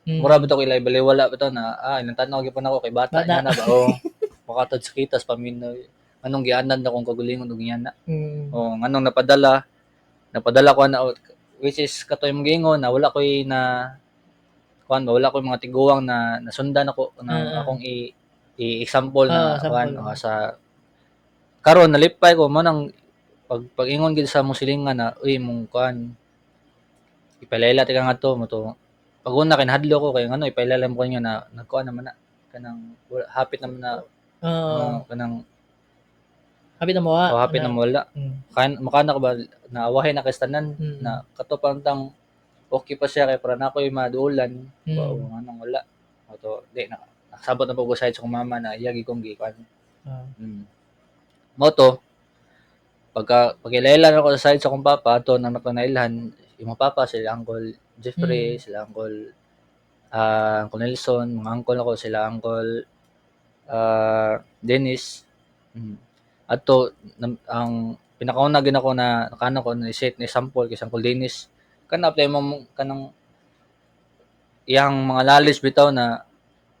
Mura ba to kay baliwala ba to na ilang tan-aw gyud pa nako kay bata, Bata. Niya na ba oh makatod sa kitas paminaw anong gianad na kong kagulingon og yana. Oh, nganong napadala ko na, which is katoy mong giingon na wala koy na kuan ba, wala koy mga tiguang na nasundan ako na akong i i-example na Sample. Kuan sa karon nalipay ko mo nang pag ingon gid sa mong silingan na uy mong kuan ipalayla tika ngadto mo to pag una kay nahadlo ko kay ngano ipailala mo kanyo na nagkuan naman na kanang wala, hapit naman na. Kanang Hapit na mo. Oh, hapit na mo wala. Kan makana ko ba naawahin na kay tanan na kato pa tang okay pa siya kay para na ako'y maduolan. Wow, anong wala o to di na nakasabot na po ko sa akong mama na iya gid kong gikuan. Mo to pagka pagilailan ako sa side sa akong papa ato nang nailhan imong papa, sila Uncle Jeffrey, sila Uncle Uncle Nelson, mga uncle ako sila Uncle Dennis. Ato ang pinakauna gid ako na nakano ko na set ni sample kay Uncle Dennis kanap tayo mo kanang iyang mga knowledge bitaw na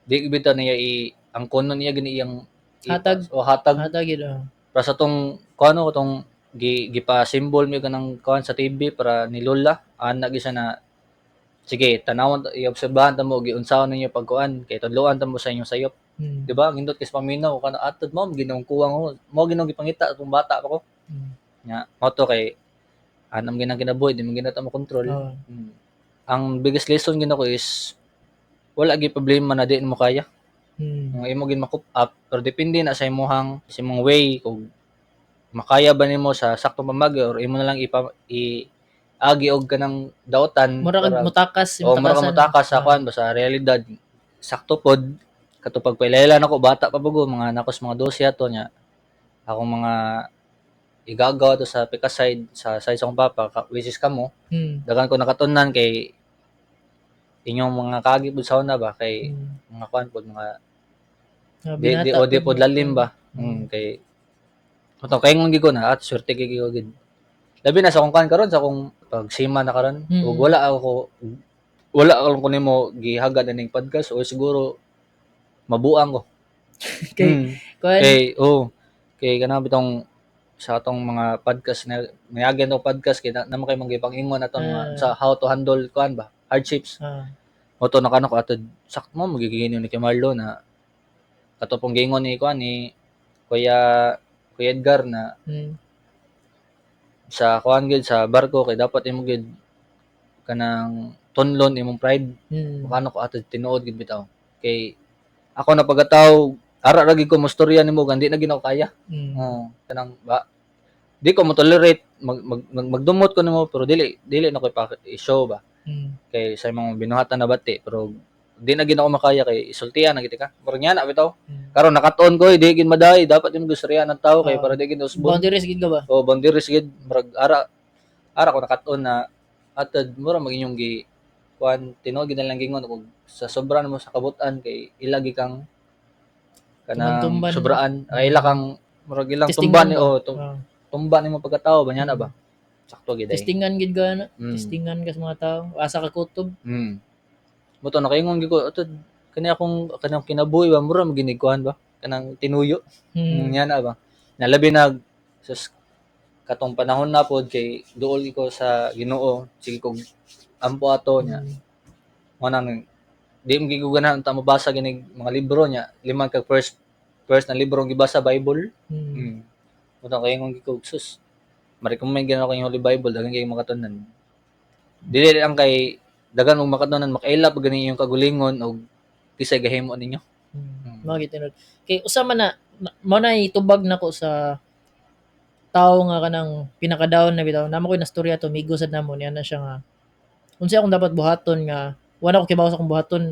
di bitaw niya i ang kuno niya gini iyang Hatag. O hatag. Hatag yun. Oh. Para sa tong kuano ko tong gipa symbol mi kanang kuan sa TV para ni Lola ana gi siya na sige tanawon i-obserbahan ta mo giunsaon ninyo pagkuan kay tudloan ta mo sa inyong sayop. Di ba ngindot kay sa paminaw kana atod mo ginong kuwang ko mo ginong gipangita atong bata pa ko. Nya mo to kay anam ginang kinabuhi di mo ginata mo kontrol. Ang biggest lesson gid nako is wala gi problema na di mo kaya. Kung imo gid ma-cope up pero depende na sa imong way kung makaya ba nimo sa saktong pamagi or imo na lang ipa i agi og kanang dautan. Mura kag mutakas. O mura ka mutakas sa kuan ba sa realidad. Sakto pod kato pagpailayla nako bata pa bugo mga nakos mga 12 ato nya akong mga igagaw to sa pika side sa side sa akong papa which is kamo. Daghan ko nakatunan kay inyong mga kagi pud sa una ba kay mga kuan pod mga di o di pod lalim ba. Kay ato kay ngon gid ko na at swerte kay ko gid. Labi na sa akong kuan karon sa akong pagsima na karon ug wala ako nimo gihagad aning podcast o siguro mabuang ko. Kay kuan. Kay oh kay kanang bitong sa atong mga podcast na mayagi atong podcast kay na, naman kay manggipang-ingon atong mga sa how to handle kuan ba hardships. Mo to nakano ko atod sakto mo magiging ni kay Marlo na kato pong giingon ni kuan ni Kuya Edgar na sa kuan gid sa barko kay dapat imo gid kanang tunlon imong pride. Makano ko atod tinuod gid bitaw kay ako na pagkataw ara ra gid ko mostorya nimo gan di na gid ako kaya. Oo, kanang ba di ko mo tolerate mag, mag, mag magdumot ko nimo pero dili dili na ko i-show ba kay sa imong binuhatan na bati pero di na gid ako makaya kay isultian na gid ka murag niya na bitaw. Karon nakatuon ko eh, di gid maday dapat imo gustorya ng tao kay para di gid usbon. Boundaries gid ka ba? O boundaries gid murag ara ko nakatuon na atod mura mag inyong gi kuan tinuod gid na lang gingon kung sa sobra namo sa kabutan kay ilagi kang kanang Tumban-tumban. Sobraan ay ila kang murag ilang Testingan tumba ni ba? o tumba nimo pagkatao ba niya na ba sakto gid ay. Testingan gid ka na. Testingan ka sa mga tao. Asa ka kutob. Mo to nakaingon gid ko atod kani akong kanang kinabuhi ba mura maginig kuan ba kanang tinuyo. Niya na ba nalabi na sus katong panahon na pod kay duol ko sa Ginoo sige kog ampo ato niya. Mo nang di mo gid ko ganahan ta mabasa ginig mga libro niya liman kag first na libro ang gibasa Bible. Mo to kaingon gid ko sus ma-recommend gid ako yung Holy Bible daghan kay makatunan dili lang kay daghan mong makatunan makaila pag gani yung kagulingon og kisay gahimo ninyo. Mga gitinud. Kay usa man na mao na itubag nako sa tao nga kanang pinaka-down na bitaw. Namo koy nastorya to migo sad namo niya na siya nga unsa akong dapat buhaton nga wala ko kibaw sa akong buhaton.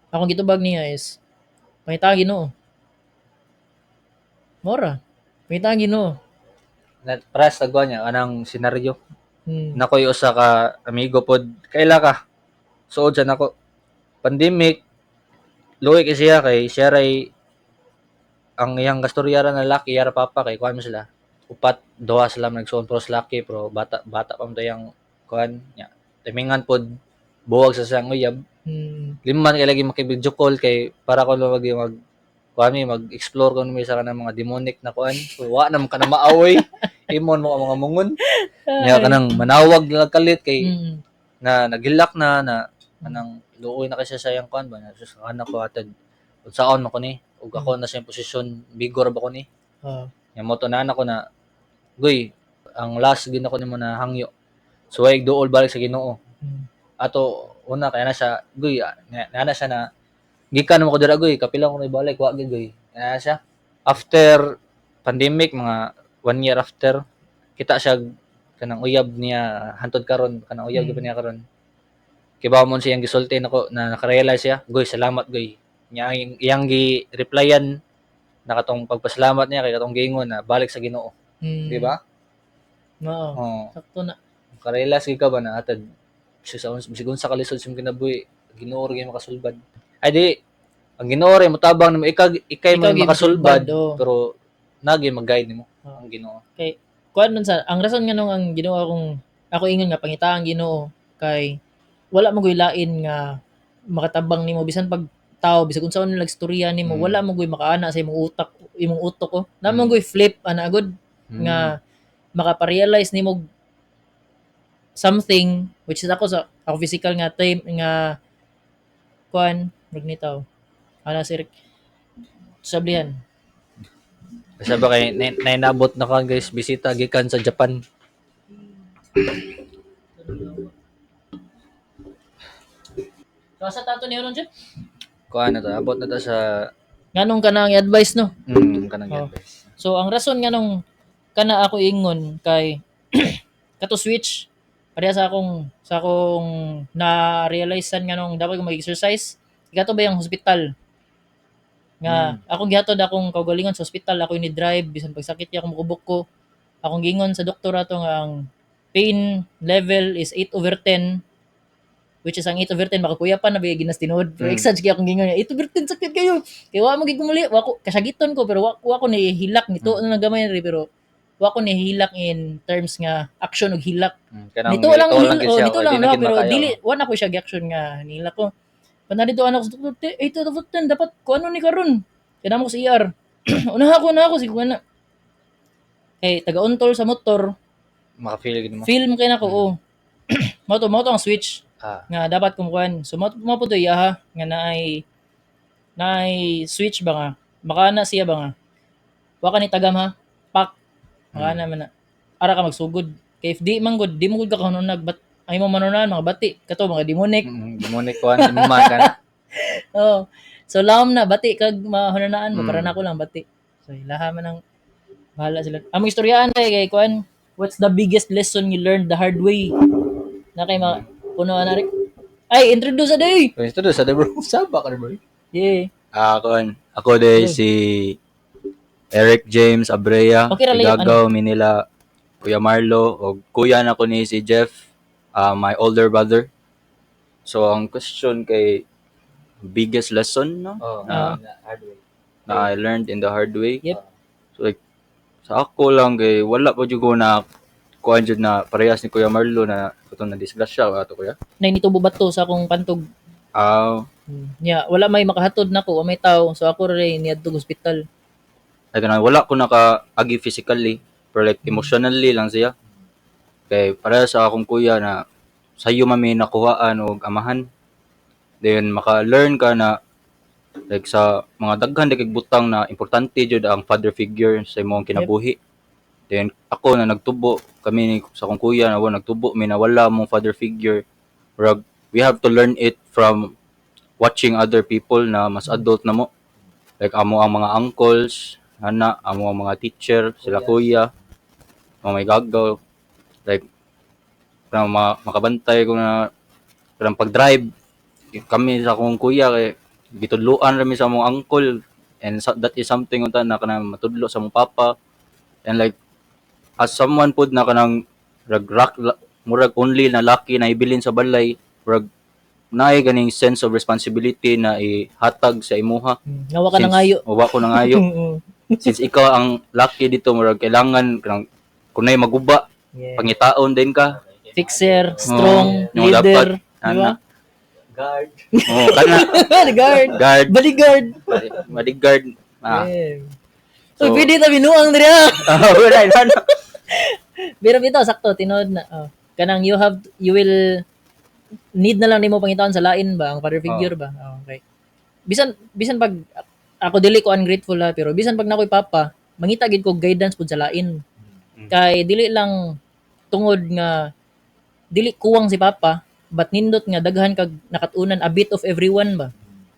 Akong gitubag niya is pangita Ginoo. Mora. Pangita Ginoo. Na press tagwa niya anang senaryo. Nakoy usa ka amigo pod kaila ka suod sa nako pandemic luoy kay siya kay siya ray ang iyang kastorya ra na laki ra papa kay kuan mo sila upat duha sila nagsuon pero sa laki pero bata bata pa man to iyang kuan nya timingan pod Buwag sa siyang uyab. Liman kay lagi maki-video call kay para ko lang mag kuan mi, mag-explore ko mi sa kanang mga demonic na kuan. So, wa na man ka na maaway. Imon mo ka mga mungon. Nya kanang manawag na lang kalit kay na naghilak na na kanang luoy na kasi sa iyang kuan ba na sus anak ko atad unsaon man ko ni ug ako na sa iyang posisyon, bigor ba ko ni. Nya mo to na ko na, "Goy, ang last gid nako nimo na hangyo, suway duol balik sa Ginoo." Ato una kaya na siya, "Goy, na na siya na gikan mo ko dira, goy, kapila ko na ibalik, wa gid, goy." Na siya after pandemic, mga one year after, kita siya kanang uyab niya hantod karon, kanang uyab gyud niya karon. Kibaw mo siyang gisulti nako na nakarealize siya, "Goy, salamat, goy." Nya ang iyang gi replyan na katong pagpasalamat niya kay katong giingon na balik sa Ginoo. Di ba? Oo. Oh. Sakto na. Nakarealize gyud ka ba na atad sa bisag unsa kalisod sa imong kinabuhi, Ginoo ra gyud makasulbad. Ay di ang Ginoo ra motabang nimo, ikay Ikaw mo gyud makasulbad, mosulbad, oo. Pero nagi mag-guide nimo Oo. ang Ginoo. Kay kuan man sa ang rason nga nung ang Ginoo akong ako ingon nga pangita ang Ginoo kay wala mo gyud lain nga makatabang nimo bisan pag tao, bisag unsaon nila istorya nimo, wala mo gyud makaana sa imong utak, imong utok oh. Na mo gyud flip ana gud nga makapa-realize nimo something, which is ako sa ako physical nga time nga kuan murag nitaw ana si Rick sablihan. Kasi ba kay nainabot na ka, guys, bisita gikan sa Japan. So asa tato niyo ron, Jeff? Kuan na to, abot na to sa Nganong kanang advice, no? Kanang Oh. advice. So ang rason nganong kana ako ingon kay kato switch pareha sa akong na-realizean nganong dapat ko mag-exercise. Ikato ba yung hospital nga akong gihatod akong kaugalingon sa hospital, ako ni drive bisan pagsakit niya akong mukubok ko. Akong giingon sa doktor ato nga ang pain level is 8 over 10, which is ang 8 over 10 makakuya pa na ba ginas tinuod, pero exage kay akong giingon nga 8 over 10, sakit kayo kay wa mo gid kumuli, wa ko kasagiton ko, pero wa ko ni hilak nito na gamay ri, pero wa ko ni hilak in terms nga action og hilak. Kanang Nito lang nito lang gid oh, siya, nito kay lang di na na, gid pero makaya. Dili wa na ko siya gi-action nga nihilak ko. Panalito anak sa doktor, 8 out of 10 dapat ko ano ni karon. Kaya namo ko sa ER. Una ako na ako siguro na. Kay taga-untol sa motor, Maka-feel gid mo. Feel mo kay nako, oh. Mao to ang switch nga dapat kumukuan. So mao po to iya ha nga naay switch ba nga makana siya ba nga wa ka ni tagam ha. Pak. Makana man na. Ara ka magsugod. Kay if di man gud, di mo gud ka kanunag bat ay mo manunan mga bati kato mga demonic. Demonic kuan imong man ka na. Oh. So laom na bati kag mahunanaan mo, para nako lang bati. So ilaha man ang bahala sila. Among istoryaan kay kuan, what's the biggest lesson you learned the hard way? Na kay mga puno na rin. Ay, introduce day. Introduce sa bro. Saba ka bro. Yeah. Ah, kuan. Ako day si Eric James Abrea, Okay ra, layo, Igagaw, Manila, Kuya Marlo, og kuya na ko ni si Jeff, my older brother. So ang question kay biggest lesson, no? Oh, na hard way. Na I learned in the hard way. Yep. So like sa ako lang kay wala pa jud ko na kuan jud na parehas ni Kuya Marlo na katong na disgrasya ato kuya. Nay nitubo bato sa akong pantog. Nya wala may makahatod nako, wa may tawo. So ako ra niadto ospital. Ay kanang wala ko naka-agi physically, pero like emotionally lang siya. Kay para sa akong kuya na sayo man may nakuhaan og amahan. Then maka-learn ka na like sa mga daghan kay butang na importante jud ang father figure sa imong kinabuhi. Then ako na nagtubo kami ni sa akong kuya na wa nagtubo mi na wala mong father figure. Murag we have to learn it from watching other people na mas adult na mo. Like amo ang mga uncles, ana, amo ang mga teacher, sila kuya, mga may gagaw. Like na makabantay ko na kanang pag-drive kami sa akong kuya kay gitudloan ra mi sa among uncle, and that is something unta na kanang matudlo sa among papa. And like as someone pod na kanang rag rock, murag only na laki na ibilin sa balay, murag naay ganing sense of responsibility na ihatag sa imuha. Nga wa ka nangayo. Wa ko nangayo. Since ikaw ang laki dito, murag kailangan kanang kunay maguba, pangitaon din ka. Fixer, strong, Yung leader, dapat, di ba? ana. Guard. Oh, kana Guard. guard, Bodyguard. bodyguard. Ah. Yeah. So, So- pwede ta binuang diri ah. Oh, wala na. Pero bitaw sakto tinuod na. Oh. Kanang you will need na lang nimo pangitaan sa lain ba ang father figure ba. Oh, okay. Bisan bisan pag ako dili ko ungrateful ha, pero bisan pag nakoy papa, mangita gid ko guidance pud sa lain. Kay dili lang tungod nga dili kuwang si papa, but nindot nga daghan kag nakatunan a bit of everyone ba.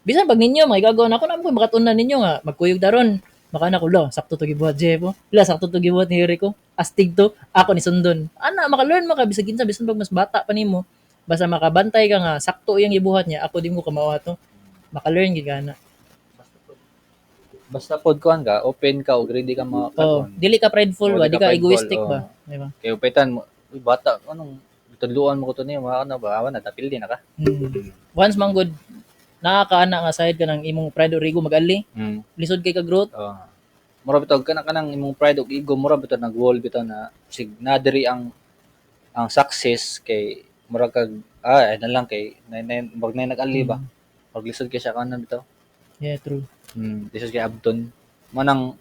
Bisan pag ninyo mga igagaw na ako na ko makatunan ninyo nga magkuyog daron. Maka na ko lo, sakto to gibuhat Jeff. La sakto to gibuhat ni Rico. Astig to, ako ni sundon. Ana maka-learn maka bisag kinsa bisan pag mas bata pa nimo. Basta makabantay ka nga sakto iyang gibuhat niya, ako di mo kamawa to. Maka-learn gid ka na. Basta pod kuan ka, open ka ug ready ka Oh, makaton. dili ka prideful Oh, ba, di di ka ka prideful, egoistic oh. ba, di ba? Kay upitan mo, uy bata, anong tudluan mo ko to niya, mga ano ba, awan na tapil din na ka. Once man good nakakaana nga side ka ng imong pride or ego mag-ali, lisod kay ka growth. Oh. Mura bitaw kana kanang imong pride ug ego, mura bitaw nag-wall bitaw na sig na diri ang success kay mura kag ay na lang kay na na murag na nag-ali ba. Murag lisod kay siya kanon bitaw. Yeah, true. Lisod kay abton. Manang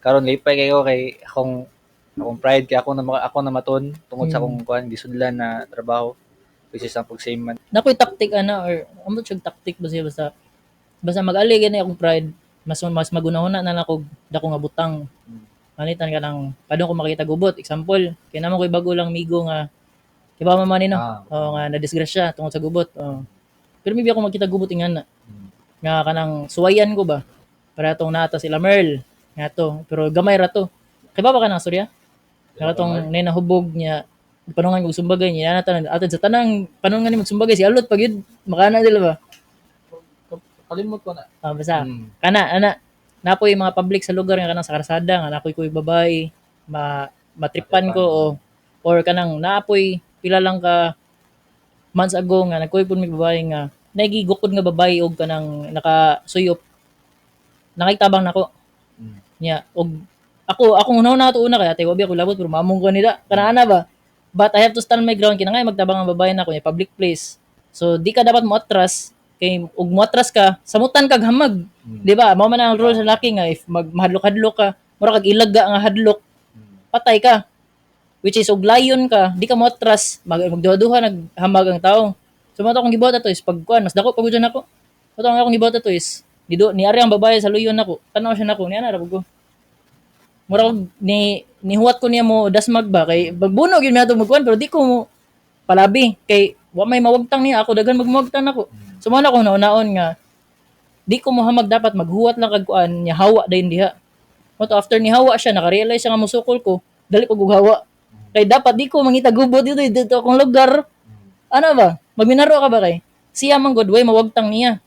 karon lipay kayo kay akong akong pride kay ako na maton tungod sa akong kuan gisudlan na trabaho which is ang pag-same man. Nakoy tactic ana or amo siya tactic ba siya basta basta mag-ali gani akong pride mas mas magunahuna na lang ako dako nga butang. Manitan ka lang padung ko makita gubot. Example, kay naman ko'y bago lang migo nga kay ba man ni no? Oo, nga nadisgrasya tungod sa gubot. Oo. Pero maybe ako makita gubot ingana. Nga kanang suwayan ko ba para atong naata sila Merl nga to pero gamay ra to. Kay ba ba kanang storya? Nga atong nahubog niya panungan kog sumbagay niya na tanan atod sa tanang panungan ni magsumbagay si Alot pag yun makana sila ba? Kalimot ko na. Ah, basta kana ana napoy mga public sa lugar nga kanang sa karsada nga nakoy koy babae matripan ko o or kanang naapoy pila lang ka months ago nga nagkuy pud mig babae nga nagigukod nga babae og kanang nakasuyop nakitabang nako nya og ako akong una to una kay ate wabi ako labot pero mamong ko nila kana ana ba but I have to stand my ground kinangay magtabang ang babae nako nya public place so di ka dapat mo atras kay og moatras ka samutan kag hamag. Di ba? Mao man ang rule sa laki nga if magmahadlok-hadlok ka, mura kag ilaga nga hadlok, patay ka. Which is og lion ka, di ka moatras, magduha-duha naghamag ang tao. So mo akong gibuhat ato is pagkuan, mas dako pagud nako. Mo ang akong gibuhat ato is nido ni ari ang babae sa luyon nako. Tanaw siya nako, niana ra ko. Mura og ni nihuwat ko niya mo dasmag ba kay pagbuno gyud mi ato magkuan pero di ko mo palabi kay wa may mawagtang niya ako daghan magmawagtang nako. So mo na akong naunaon nga di ko mohamag dapat maghuwat lang kag kuan niya hawa dayon diha. Mo to after ni hawa siya nakarealize siya nga mosukol ko, dali ko hawa. Kay dapat di ko mangita gubot dito dito akong lugar. Ano ba? Magminaro ka ba kay? Siya man god way mawagtang niya.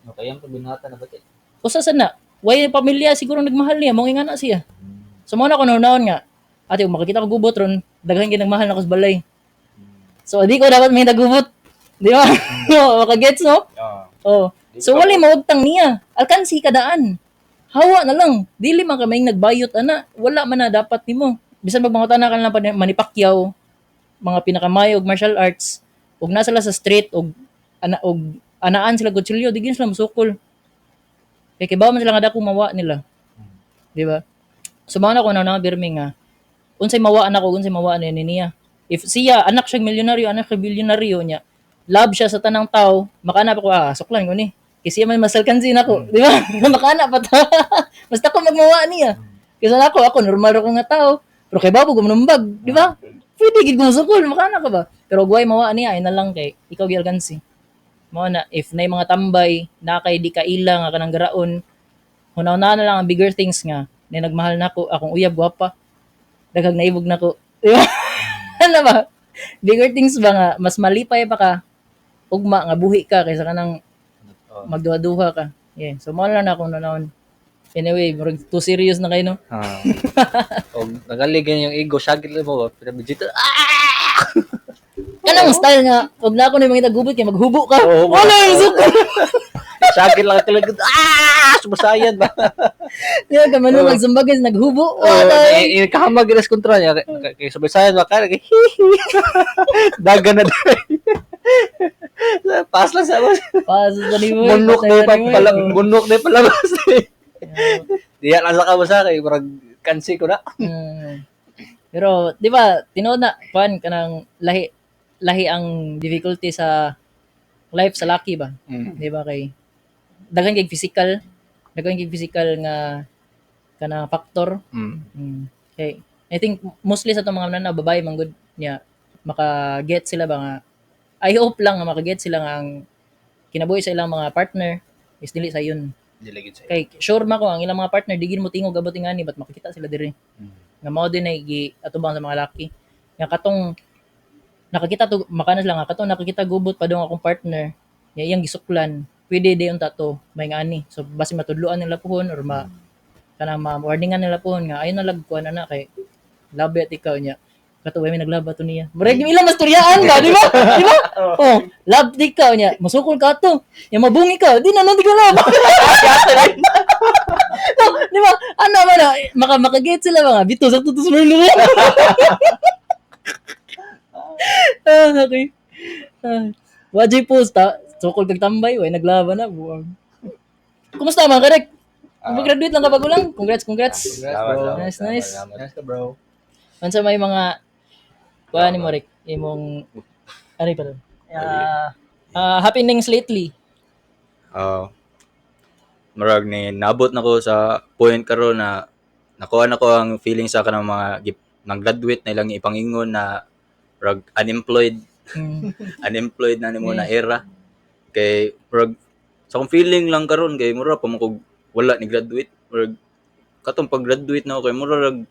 Okay, ang pabinata na ba kay? Usa sa na, way pamilya siguro nagmahal niya, mao nga na siya. So mo na ako naunaon nga ate kung makakita ko gubot ron, daghan gyud nagmahal nako sa balay. So di ko dapat mangita gubot. Di ba? Makagets no? Oh. So wala mawagtang niya. Alkansi kadaan. Hawa na lang. Dili man ka may nagbayot ana. Wala man na dapat nimo. Bisan pag mangutana ka lang pa Manny Pacquiao, mga pinakamayo og martial arts, ug nasa sila sa street og ana og anaan sila kutsilyo, di gyud sila musukol. Kay kibaw man sila nga dako mawa nila. Di ba? So mao na ko na birmi nga unsay mawa nako, unsay mawa ni niya. If siya anak siya milyonaryo, anak siya bilyonaryo niya, love siya sa tanang tao, makana pa ko, suklan ko ni. Kasi siya may masalkansin ako, di ba? Makana pa ta. Basta ko magmawa niya. Kasi ako, ako normal ako nga tao. Pero kay babo gumunumbag, di ba? Pwede gid kumusukol, makana ka ba? Pero guway mawa niya ay na lang kay ikaw gialkansi. Mao na if nay mga tambay na kay di kaila nga kanang garaon, hunaw-na na lang ang bigger things nga na nagmahal nako akong uyab gwapa. Daghang naibog nako. Di ba? Ano ba? Bigger things ba nga mas malipay pa ka ugma nga buhi ka kaysa kanang magduha-duha ka. Yeah. So mao lang na akong nanaon. Anyway, murag too serious na kayo no. Og nagaligin yung ego sagit mo ba pero dito Kanang style nga og na ako ni mangita gubot kay maghubo ka. Oo, wala yung suko. Sagit lang talaga. Sumasayan ba? Yeah, kamano magsumbagay naghubo. Oh, Wala. kahamag gilas kontra niya. Kay sumasayan ba ka? Dagan na dahil. Pass lang sa Pass sa nimo. Munok na pa pala, oh. munok na palabas. Diya lang sa kamo sa kay murag kansi ko na. Pero di ba tinuod na kuan kanang lahi lahi ang difficulty sa life sa laki ba? Di ba kay daghan kay physical nga kanang factor. Kay I think mostly sa itong mga nana babae man gud niya maka-get sila ba nga, I hope lang nga maka-get sila nga ang kinabuhi sa ilang mga partner is dili sa yun. Dili gid sa. Kay sure ma ko ang ilang mga partner di gid mo tingog abot ingani, but makikita sila diri. Nga mao din ay gi atubang sa mga laki. Nga katong nakakita to makana sila nga katong nakakita gubot pa dong akong partner nga iyang gisuklan, pwede di unta to may ngani. So basi matudloan nila puhon or ma kanang ma-warningan nila puhon nga ayon na lag kuan ana kay love at ikaw niya. Kato may naglaba to niya. Murag yung ilang mastoryaan ba, di ba? Di ba? Oh, love di ka niya. Masukol ka to. Ya mabungi ka. Di na di ka love. No, di ba? Ano ba na maka maka-get sila mga bito sakto to sa. Ah, okay. Ah, wajay post ta. Sukol kag tambay, way naglaban na buwag. Kumusta man karek? Mag-graduate lang ka bago lang. Congrats, congrats. Congrats, Salamat, bro. salamat, Nice, salamat, nice. salamat. Nice ka, bro. Unsa may mga kuan ni mo, Rick? Imong ano pa doon? Happenings lately. Murag ni nabot na ko sa point karon na nakuha na ko ang feeling sa kanang mga nang graduate na ilang ipangingon na murag unemployed, unemployed na nimo na era kay murag sa akong feeling lang karon kay mura pa mo kog wala ni graduate. Murag katong pag-graduate na ako kay mura rag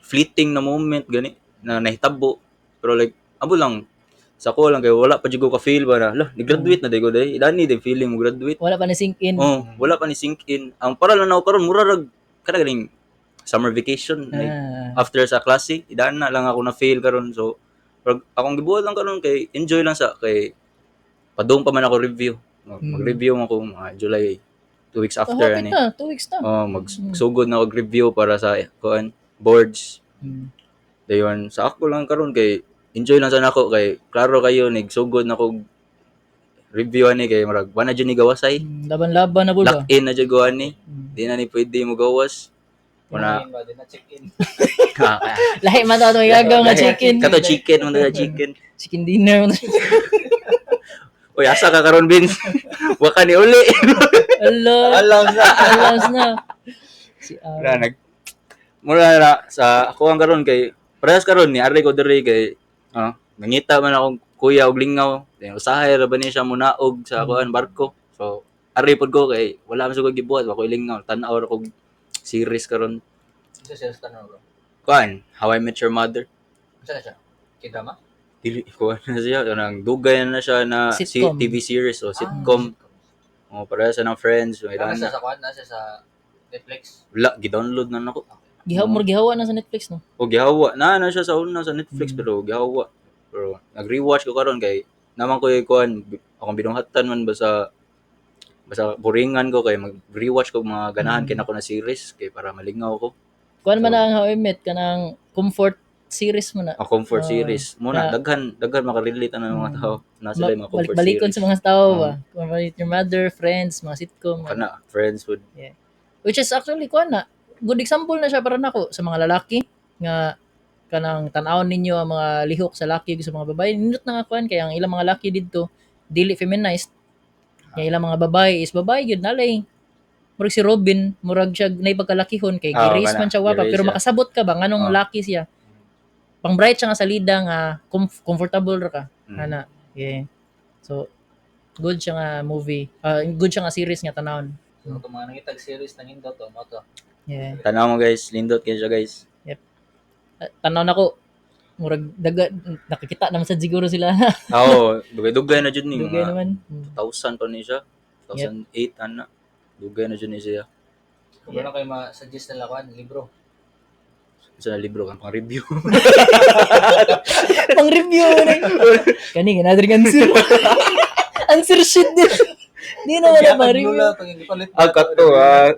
fleeting na moment gani na nahitabo, pero like abo lang sa ko lang kay wala pa jud ko ka feel ba na lah ni graduate na day ko day dani day feeling mo graduate. Wala pa na sink in. Oh, wala pa ni sink in. Ang para lang ako karon mura rag kada ganing summer vacation like after sa klase, idaan na lang ako na feel karon. So murag akong gibuhat lang karon kay enjoy lang sa kay padung pa man ako review. Mag-review man ko mga July, 2 weeks Oh, after hapit ani. na, 2 weeks na. Oh, magsugod na og review para sa kuan boards. Dayon sa ako lang karon kay enjoy lang sa nako kay klaro kayo nigsugod na kog review ani kay murag wa na jud ni gawasay. Laban-laban na po ba? Lock in na jud ko ani. Di na ni pwede mo gawas. Una Ba, di na check in. Lahi man to igagaw nga chicken. Kato chicken man to chicken. Chicken dinner. Uy, asa ka karon, Vince? Wa ka ni uli. Ala, Alam na. alas na. Si Wala nag mura na sa ako ang karon kay parehas karon ni ari ko diri kay ano, nangita man akong kuya og lingaw. Then usahay ra ba ni siya munaog sa kuan barko. So ari pod ko kay wala man sugod gibuhat, wa ko lingaw, tan-aw ra kog series karon. Isa siya sa tanong, bro. Kuan, How I Met Your Mother. Isa na siya. K-drama? Dili kuan na siya kanang dugay na siya na si Sitcom. TV series o sitcom. Oh, parehas sa ng Friends, may Nasa na. sa kuan, nasa sa Netflix. Wala gi-download na nako. Gihaw mo gihawa na sa Netflix, no. O gihawa na na siya sa una sa Netflix pero gihawa. Pero nag-rewatch ko karon kay naman ko yung kuan akong binunghatan man basta basta boringan ko kay mag-rewatch ko mga ganahan kay nako na series kay para malingaw ko. Kuan man So, na ang How I Met kanang comfort series mo na. Ang comfort series mo na daghan daghan makarelate na ng mga tao na sila yung mga comfort Balik-balikon series. sa mga tao ba. Kung How I Met Your Mother, Friends, mga sitcom. Kana Friends would Which is actually kuan na good example na siya para nako sa mga lalaki nga kanang tan-awon ninyo ang mga lihok sa laki ug sa mga babae. Nindot na nga kuan kay ang ilang mga laki didto dili feminized. Nga ilang mga babae is babae gyud nalay. Murag si Robin, murag siya nay pagkalakihon kay gi-raise kana, man siya wapa gi-raise pero siya. makasabot ka ba nganong laki siya. Pang bright siya nga salida nga comfortable ra ka. Ana. Yeah. So good siya nga movie. Ah, good siya nga series nga tanawon. So, kung mga nangitag series na nindot, to, mo to. Yeah. Tanaw mo guys, lindot kayo siya, guys. Ah, tanaw nako murag daga nakikita naman sad siguro sila. Oo, dugay-dugay na jud ni Dugay mga naman. 2000 pa ni siya. 2008 ana. Dugay na jud ni siya. Kung yeah. kayo ma-suggest nila kuan, libro. Sa na libro kang pang review. Pang review na. Kani another answer. Answer sheet din. Di na wala pa review. Ah, kato ah.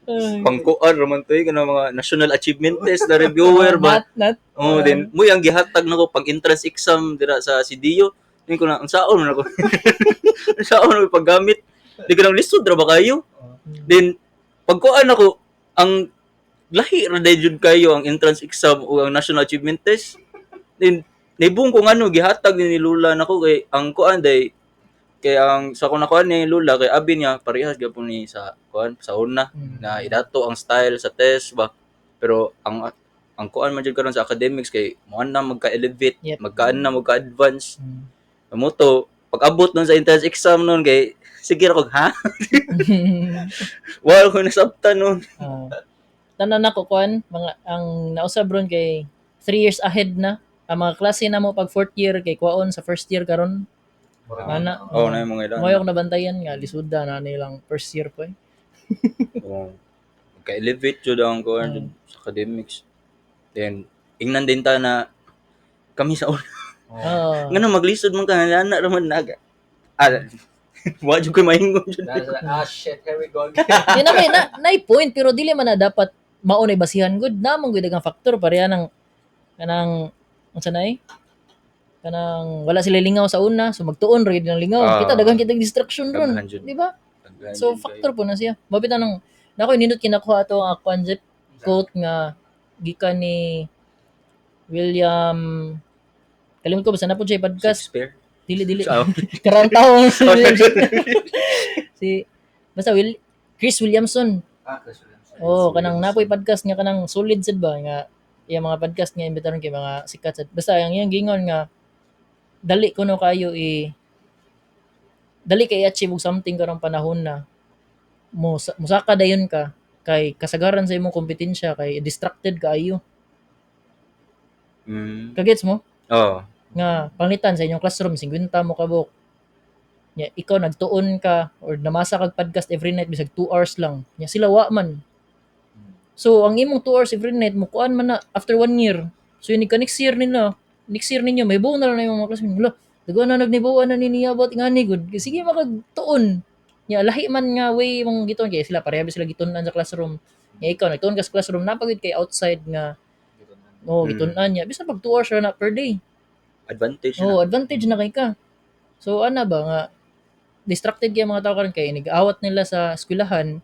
Ay. Pangkuan raman to eh, kanang mga national achievement test na reviewer ba. Not, not. Oh, then mo ang gihatag nako pang entrance exam dira sa CDU. Hindi ko na, ang saon man ako. Ang saon ako paggamit. Di ko nang lisod ra ba kayo? Then, pagkuan ako, ang lahi ra day jud kayo ang entrance exam o ang national achievement test. Then, naibong ko ngano gihatag ni Lula nako kay ang kuan day kay ang sa akong nakuan ni Lula kay abi niya parehas gyapon ni sa kuan sa una na idato ang style sa test ba, pero ang kuan man jud karon sa academics kay mo na magka-elevate, magkaan na magka-advance mo to pag abot nun sa entrance exam nun kay sige ra kog ha, wala ko nasabtan nun. Ah. Tanan nako kuan mga ang nausab ron kay 3 years ahead na ang mga klase na mo pag fourth year kay kuwaon sa first year karon. Ana. Oh, na yung mga ilan. Moy akong nabantayan nga lisuda na nilang first year po eh. Oh. Magka-elevate jud ang kuan jud sa academics. Then ingnan din ta na kami sa una. Oo. Ngano maglisod man ka na na raman naga. Ah, wa jud koy maingon jud. Ah, shit, here we go again. Di na may na nay point, pero dili man na dapat mao na basihan gud namong gud ang factor pareha ng kanang unsa na eh? Kanang wala sila lingaw sa una, so magtuon ra gid ng lingaw. Ah. Kita daghan kitang distraction ron, Daghan jud. di ba? Daghan So jud factor po na siya. Mapit nang nako nindot kinakuha ato ang concept quote nga gikan ni William, kalimot ko basta na po siya kayo. podcast. Shakespeare. Dili, dili. So, Karang taong si basta Will Chris Williamson. Ah, Chris Williamson. Oh, kanang napoy podcast nga kanang solid sad ba nga iya mga podcast nga imbitaron kay mga sikat sad. Basta ang iyang gingon nga dali kuno kayo i dali kay i-achieve og something karong panahon na mo musaka dayon ka kay kasagaran sa imong kompetensya kay distracted kaayo. Kagets mo? Oh. Nga panglitan sa inyong classroom 50 mo kabuk. Nya ikaw nagtuon ka or namasa kag podcast every night bisag 2 hours lang. Nya sila wa man. So ang imong 2 hours every night mo kuan man na after 1 year. So yun ka next year nila, next year ninyo may buo na lang na imong mga classmate. Wala, daghan na nagnibuan na ni niya about ngani gud. Sige makagtuon. Nya lahi man nga way mong gituon kay sila pareha ba sila gitun-an sa classroom. Nya ikaw nagtuon ka sa classroom napagid kay outside nga oh gitun-an niya bisan pag 2 hours ra na per day. Advantage Oh, na. advantage na kay ka. So ana ba nga distracted kay mga tao karon kay nag-awat nila sa eskwelahan,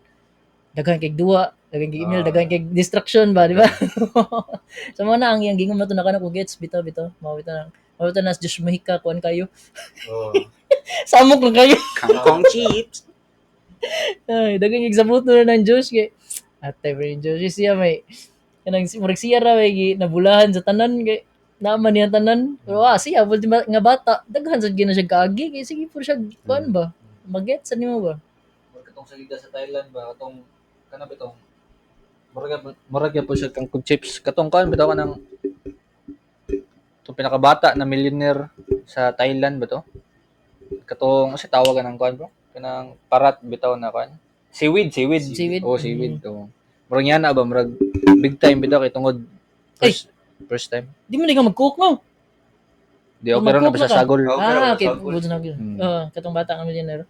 daghan kay duwa, daghan kay email, daghan kay distraction ba, di ba? So mo na ang iyang gingon mo to na kanang kung gets bitaw bitaw, mao bitaw na. Mao bitaw na si Josh Mujica kuan kayo. Oh. Samok lang kayo. Kangkong chips. Ay, daghan kay sabot na ng Josh kay ate pero yung Josh siya may kanang murag siya ra may nabulahan sa tanan kay naman niya tanan. Pero siya pud nga bata, daghan sad gyud na siya kaagi kay sige pud siya kuan ba. Magets sa nimo ba? Murag katong sa liga sa Thailand ba katong kana bitong murag murag po siya kang chips katong kuan bitaw kanang itong pinakabata na millionaire sa Thailand ba to? Katong kasi tawagan ng kuan bro? Kanang parat bitaw na kuan. Seaweed, seaweed. Seaweed. Oh, seaweed. Oh. Murag yan na ba murag big time bitaw kay tungod first time. Di mo na ka mag-cook no? Di okay ra na Mag-cook basta na ka? sagol. Oh, pero Ah, okay. sagol. Good na good. Oh, katong bata nga millionaire.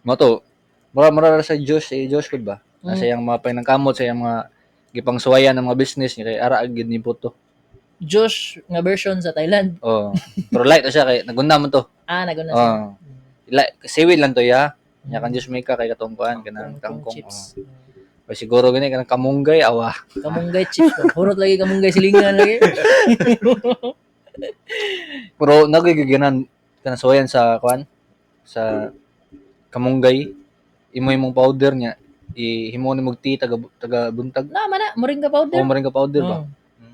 Mo to. Mura mura ra sa Josh, eh, Josh gud ba? Nasa iyang mga panangkamot sa iyang mga gipangsuwayan ng mga business niya kay ara gid ni puto. Josh nga version sa Thailand. Oh. Pero light na siya kay nagunda man to. Ah, naguna siya. Oh. Light seaweed lang to ya. Nya kan Josh may ka kay katong kuan kanang Kangkong kangkong. chips. Oh. O siguro gani kanang kamunggay awa. Kamunggay chips. Ba? Hurot lagi kamunggay silingan lagi. Pero nagigiginan kanang suwayan sa kuan sa kamunggay imo imong powder niya ihimo ni mog tea taga taga buntag. Na man na, moringa powder. O moringa powder ba? Oh.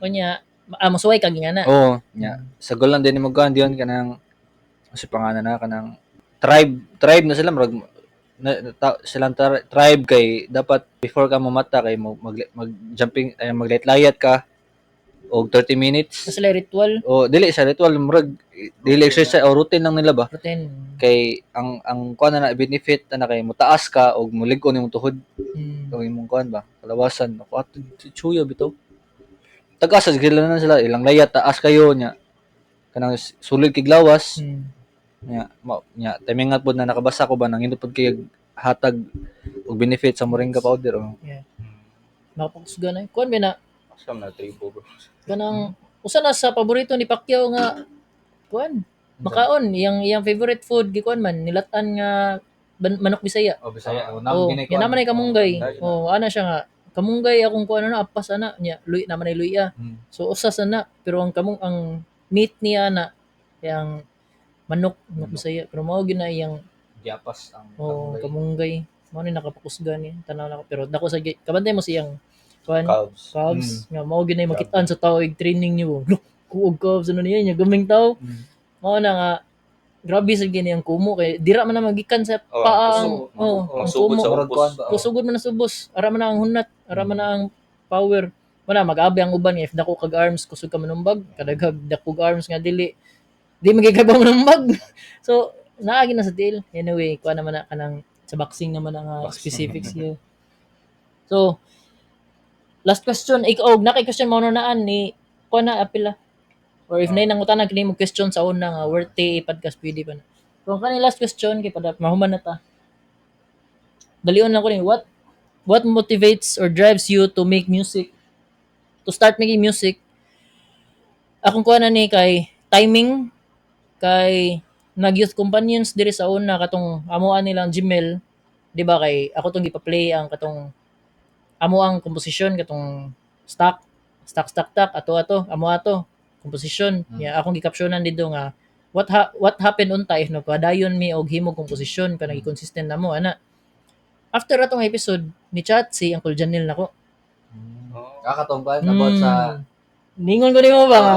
Kunya, musuway ka gingana. Oo, nya. Sagol lang din ni magkuan diyon kanang kasi pangalan na kanang tribe tribe na sila murag na, silang tribe kay dapat before ka mamata kay mo mag, mag jumping ay maglayat ka og 30 minutes. Sa sila ritual, O dili sa ritual murag daily exercise o routine lang nila ba routine. kay ang kuan na benefit na kay mutaas ka og mulig-on imong tuhod o imong kuan ba kalawasan ako ato chuya bitaw tagas sa sila na sila ilang layat taas kayo nya kanang sulod kig lawas nya nya timingat pod na nakabasa ko ba nang pod kay hatag og benefit sa moringa powder oh. Makapakusga na. Kuan ba na Sam na tribo bro. kanang usa na sa paborito ni Pacquiao nga kuan. Makaon iyang iyang favorite food gikuan man nilatan nga manok Bisaya. Oh, Bisaya. Oh, Oh, ginay yan naman ay kamunggay. Dahil Oh, ana siya nga kamunggay akong kuan na apas ana nya luy naman ay luya. So usa sa na pero ang kamong ang meat niya na yang manok manok Manok. Bisaya pero mao gyud na iyang Giapas ang oh, kamunggay. Kamunggay. Mao ni nakapakusga ni tanaw nako pero dako sa kabantay mo siyang kuan Calves. calves nga mao gyud na makitaan sa tao ig training niyo. Look, kuog calves ano niya nya gaming tao. Mao na nga grabe sa gini ang kumo kay dira man na magikan sa Oh, paa ang kusog. oh, ang Magsugod kumo. sa Murag ubos. kuan ba? Oh. Kusugod man na subos, ara man na ang hunat, ara man na ang power. Wala mag-abi ang uban nga if dako kag arms kusog ka manumbag, kadaghag dako og arms nga dili di magigagaw manumbag. So naagi na sa tiil. Anyway, kuha naman na kanang sa boxing naman ang Boxing. specifics niyo. So last question, ikaw og naka question mo naan ni kuha na apila. Or if nay nangutana kini mo question sa una nga worth podcast pwede pa na. Kung kani last question kay pada mahuman na ta. Dalion lang ko ni what motivates or drives you to make music? To start making music? Akong kuha na ni kay timing kay nag youth companions diri sa una katong amoan nilang Gmail, di ba, kay ako tong gipa-play ang katong amo ang komposisyon katong stock stock stock tak ato ato amo ato komposisyon. Ya akong gikapsyonan dito nga what happened unta if nagpadayon mi og himog komposisyon ka nagi consistent na mo ana. After atong episode ni chat si Uncle Janil nako. Kakatong ba about sa Ningon ko nimo ba nga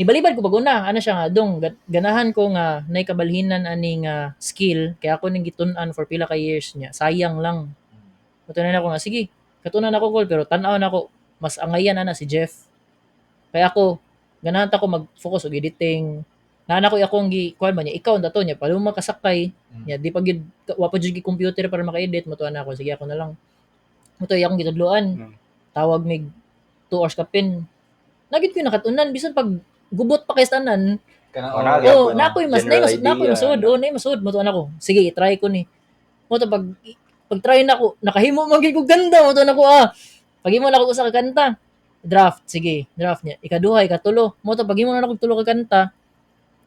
nibalibad ko pag una ano siya nga dong ganahan ko nga nay kabalhinan ani nga skill kaya ako ning gitun-an for pila ka years niya sayang lang. Mutunan ako nga sige katunan ako goal pero tan-aw nako mas angayan ana si Jeff kaya ako ganahan ta ko mag-focus og editing naa na ko akong gi kuan man niya ikaw dato niya paluma kasakay niya di pa gyud wa pa gyud gi computer para maka-edit mutuan ako sige ako na lang muto akong gitudloan. Tawag mig 2 hours kapin nagid ko nakatunan bisan pag gubot pa kay sa tanan. Kana Oh, naa oh, gyapon. na ako'y mas General na mas na ako'y idea. masuod, oh, na masuod mo ako. Sige, i-try ko ni. Mo to pag try na ako, nakahimo man gyud ko ganda mo to nako ah. Paghimo na ako usa ka kanta. Draft, sige, draft niya. Ikaduha, ikatulo. Mo to paghimo na ako tulo ka kanta.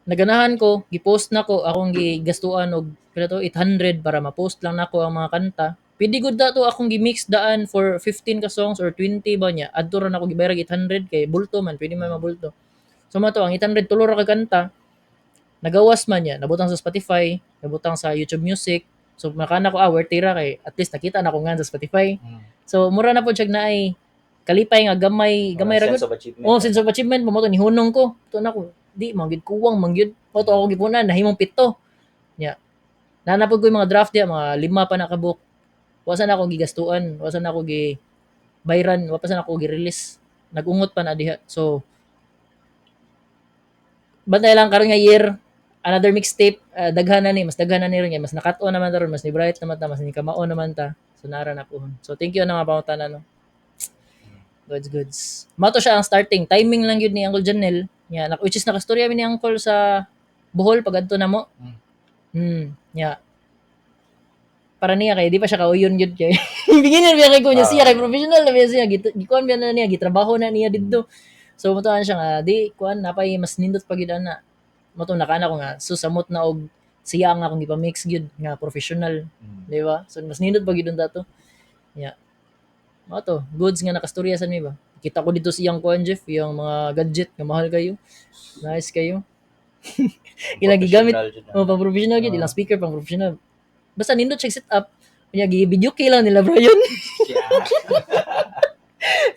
Naganahan ko, gipost na ko akong gigastuan og pila to 800 para ma-post lang nako ang mga kanta. Pwede gud da to akong gi-mix daan for 15 ka songs or 20 ba niya. Adto ra nako gibayar 800 kay bulto man, pwede man mabulto. So mo to ang 800 tulo ra ka kanta. Nagawas man niya, nabutang sa Spotify, nabutang sa YouTube Music. So makana ko ah worth ra kay at least nakita na ko nga sa Spotify. So mura na po siya naay kalipay nga gamay gamay ra gud. Sense of achievement. Oh, sense of achievement mo to nihunong ko. To na ko, di man gid kuwang man gyud. Mo to ako gipunan nahimong pito. Nya. Nanapod ko yung mga draft diya, mga lima pa nakabook. Wa sa na ako gigastuan, wa sa na ako gi bayran, wa pa sa na ako gi-release. Nagungot pa na diha. So bantay lang karon nga year another mixtape, daghan na ni, mas daghan na ni ron, mas nakat-on naman ta ron, mas ni bright naman ta, mas ni kamao naman ta. So nara na po. So thank you na mga pangutana no. Goods, goods. Mato siya ang starting. Timing lang yun ni Uncle Janel. Yeah, which is nakastorya mi ni Uncle sa Bohol pag adto na mo. Yeah. Para niya kay di pa siya kauyon gyud kay. Beginner biya kay ko niya siya kay professional na biya siya gikuan biya na niya gitrabaho na niya didto. So mutuan siya nga di kuan napay mas nindot pa gyud ana. Mo to nakana ko nga so samot na og siya nga akong gipa-mix gyud nga professional, di ba? So mas nindot pa gyud ang dato. Yeah. Mao to, goods nga nakastorya sa mi ba. Kita ko dito siyang kuan Jeff, yung mga gadget nga mahal kayo. Nice kayo. Ilang gigamit. Professional jud na. Oh, pang professional gyud, ilang speaker pang professional. Basta nindot siya set up. Unya gi-video kay lang nila Brian.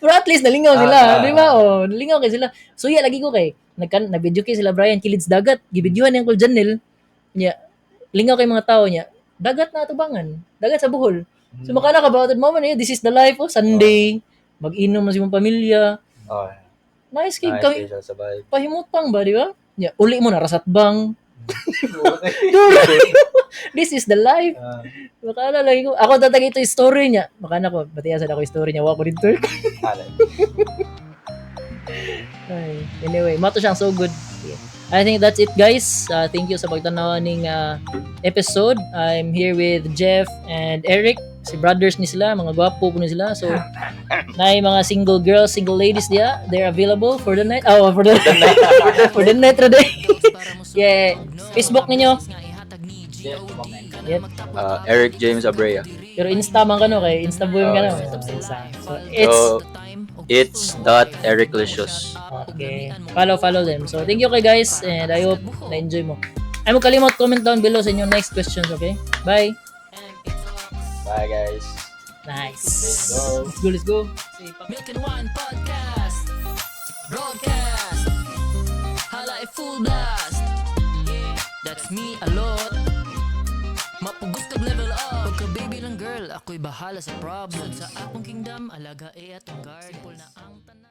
Pero at least nalingaw sila, di ba? Oh, nalingaw kay sila. Suya lagi ko kay nagkan nag-video kay sila Brian kilid sa dagat, gibidyohan ni Uncle Janel. Nya lingaw kay mga tao niya. Dagat na atubangan, dagat sa Bohol. So makana ka ba mo man eh, this is the life oh, Sunday. Mag-inom man sa imong pamilya. Oh, Nice kay nice kami kay sa vibe. pahimutang ba, di ba? Nya uli mo na rasat bang. Dura. This is the life. Baka na lagi ko. Ako tatagay ito yung story niya. Baka na ko, batiyasan ako yung story niya. Wa ko dito. Alay. Ay, anyway, mato siyang so good. I think that's it, guys. Thank you sa pagtanaw ning episode. I'm here with Jeff and Eric. Si brothers ni sila, mga gwapo po ni sila. So, naay mga single girls, single ladies diya. They're available for the night. Oh, for the night. For the night today. Yeah. Facebook ninyo. Yep. Eric James Abrea. Pero Insta man kano kay Insta boy man kano. Insta. So it's So, it's .ericlicious. Okay. Follow, follow them. So thank you kay guys and I hope na-enjoy mo. Ay mo kalimot comment down below sa inyong next questions, okay? Bye. Bye, guys. Nice. Let's go. Let's go, let's go. Milk and Wine Podcast. Broadcast. Hala e full blast. Yeah, that's me a lot. Mapugos kag level up. Pagka baby lang girl, ako'y bahala sa problems. Sa akong kingdom, alaga e atong guard. Simple na ang tanan.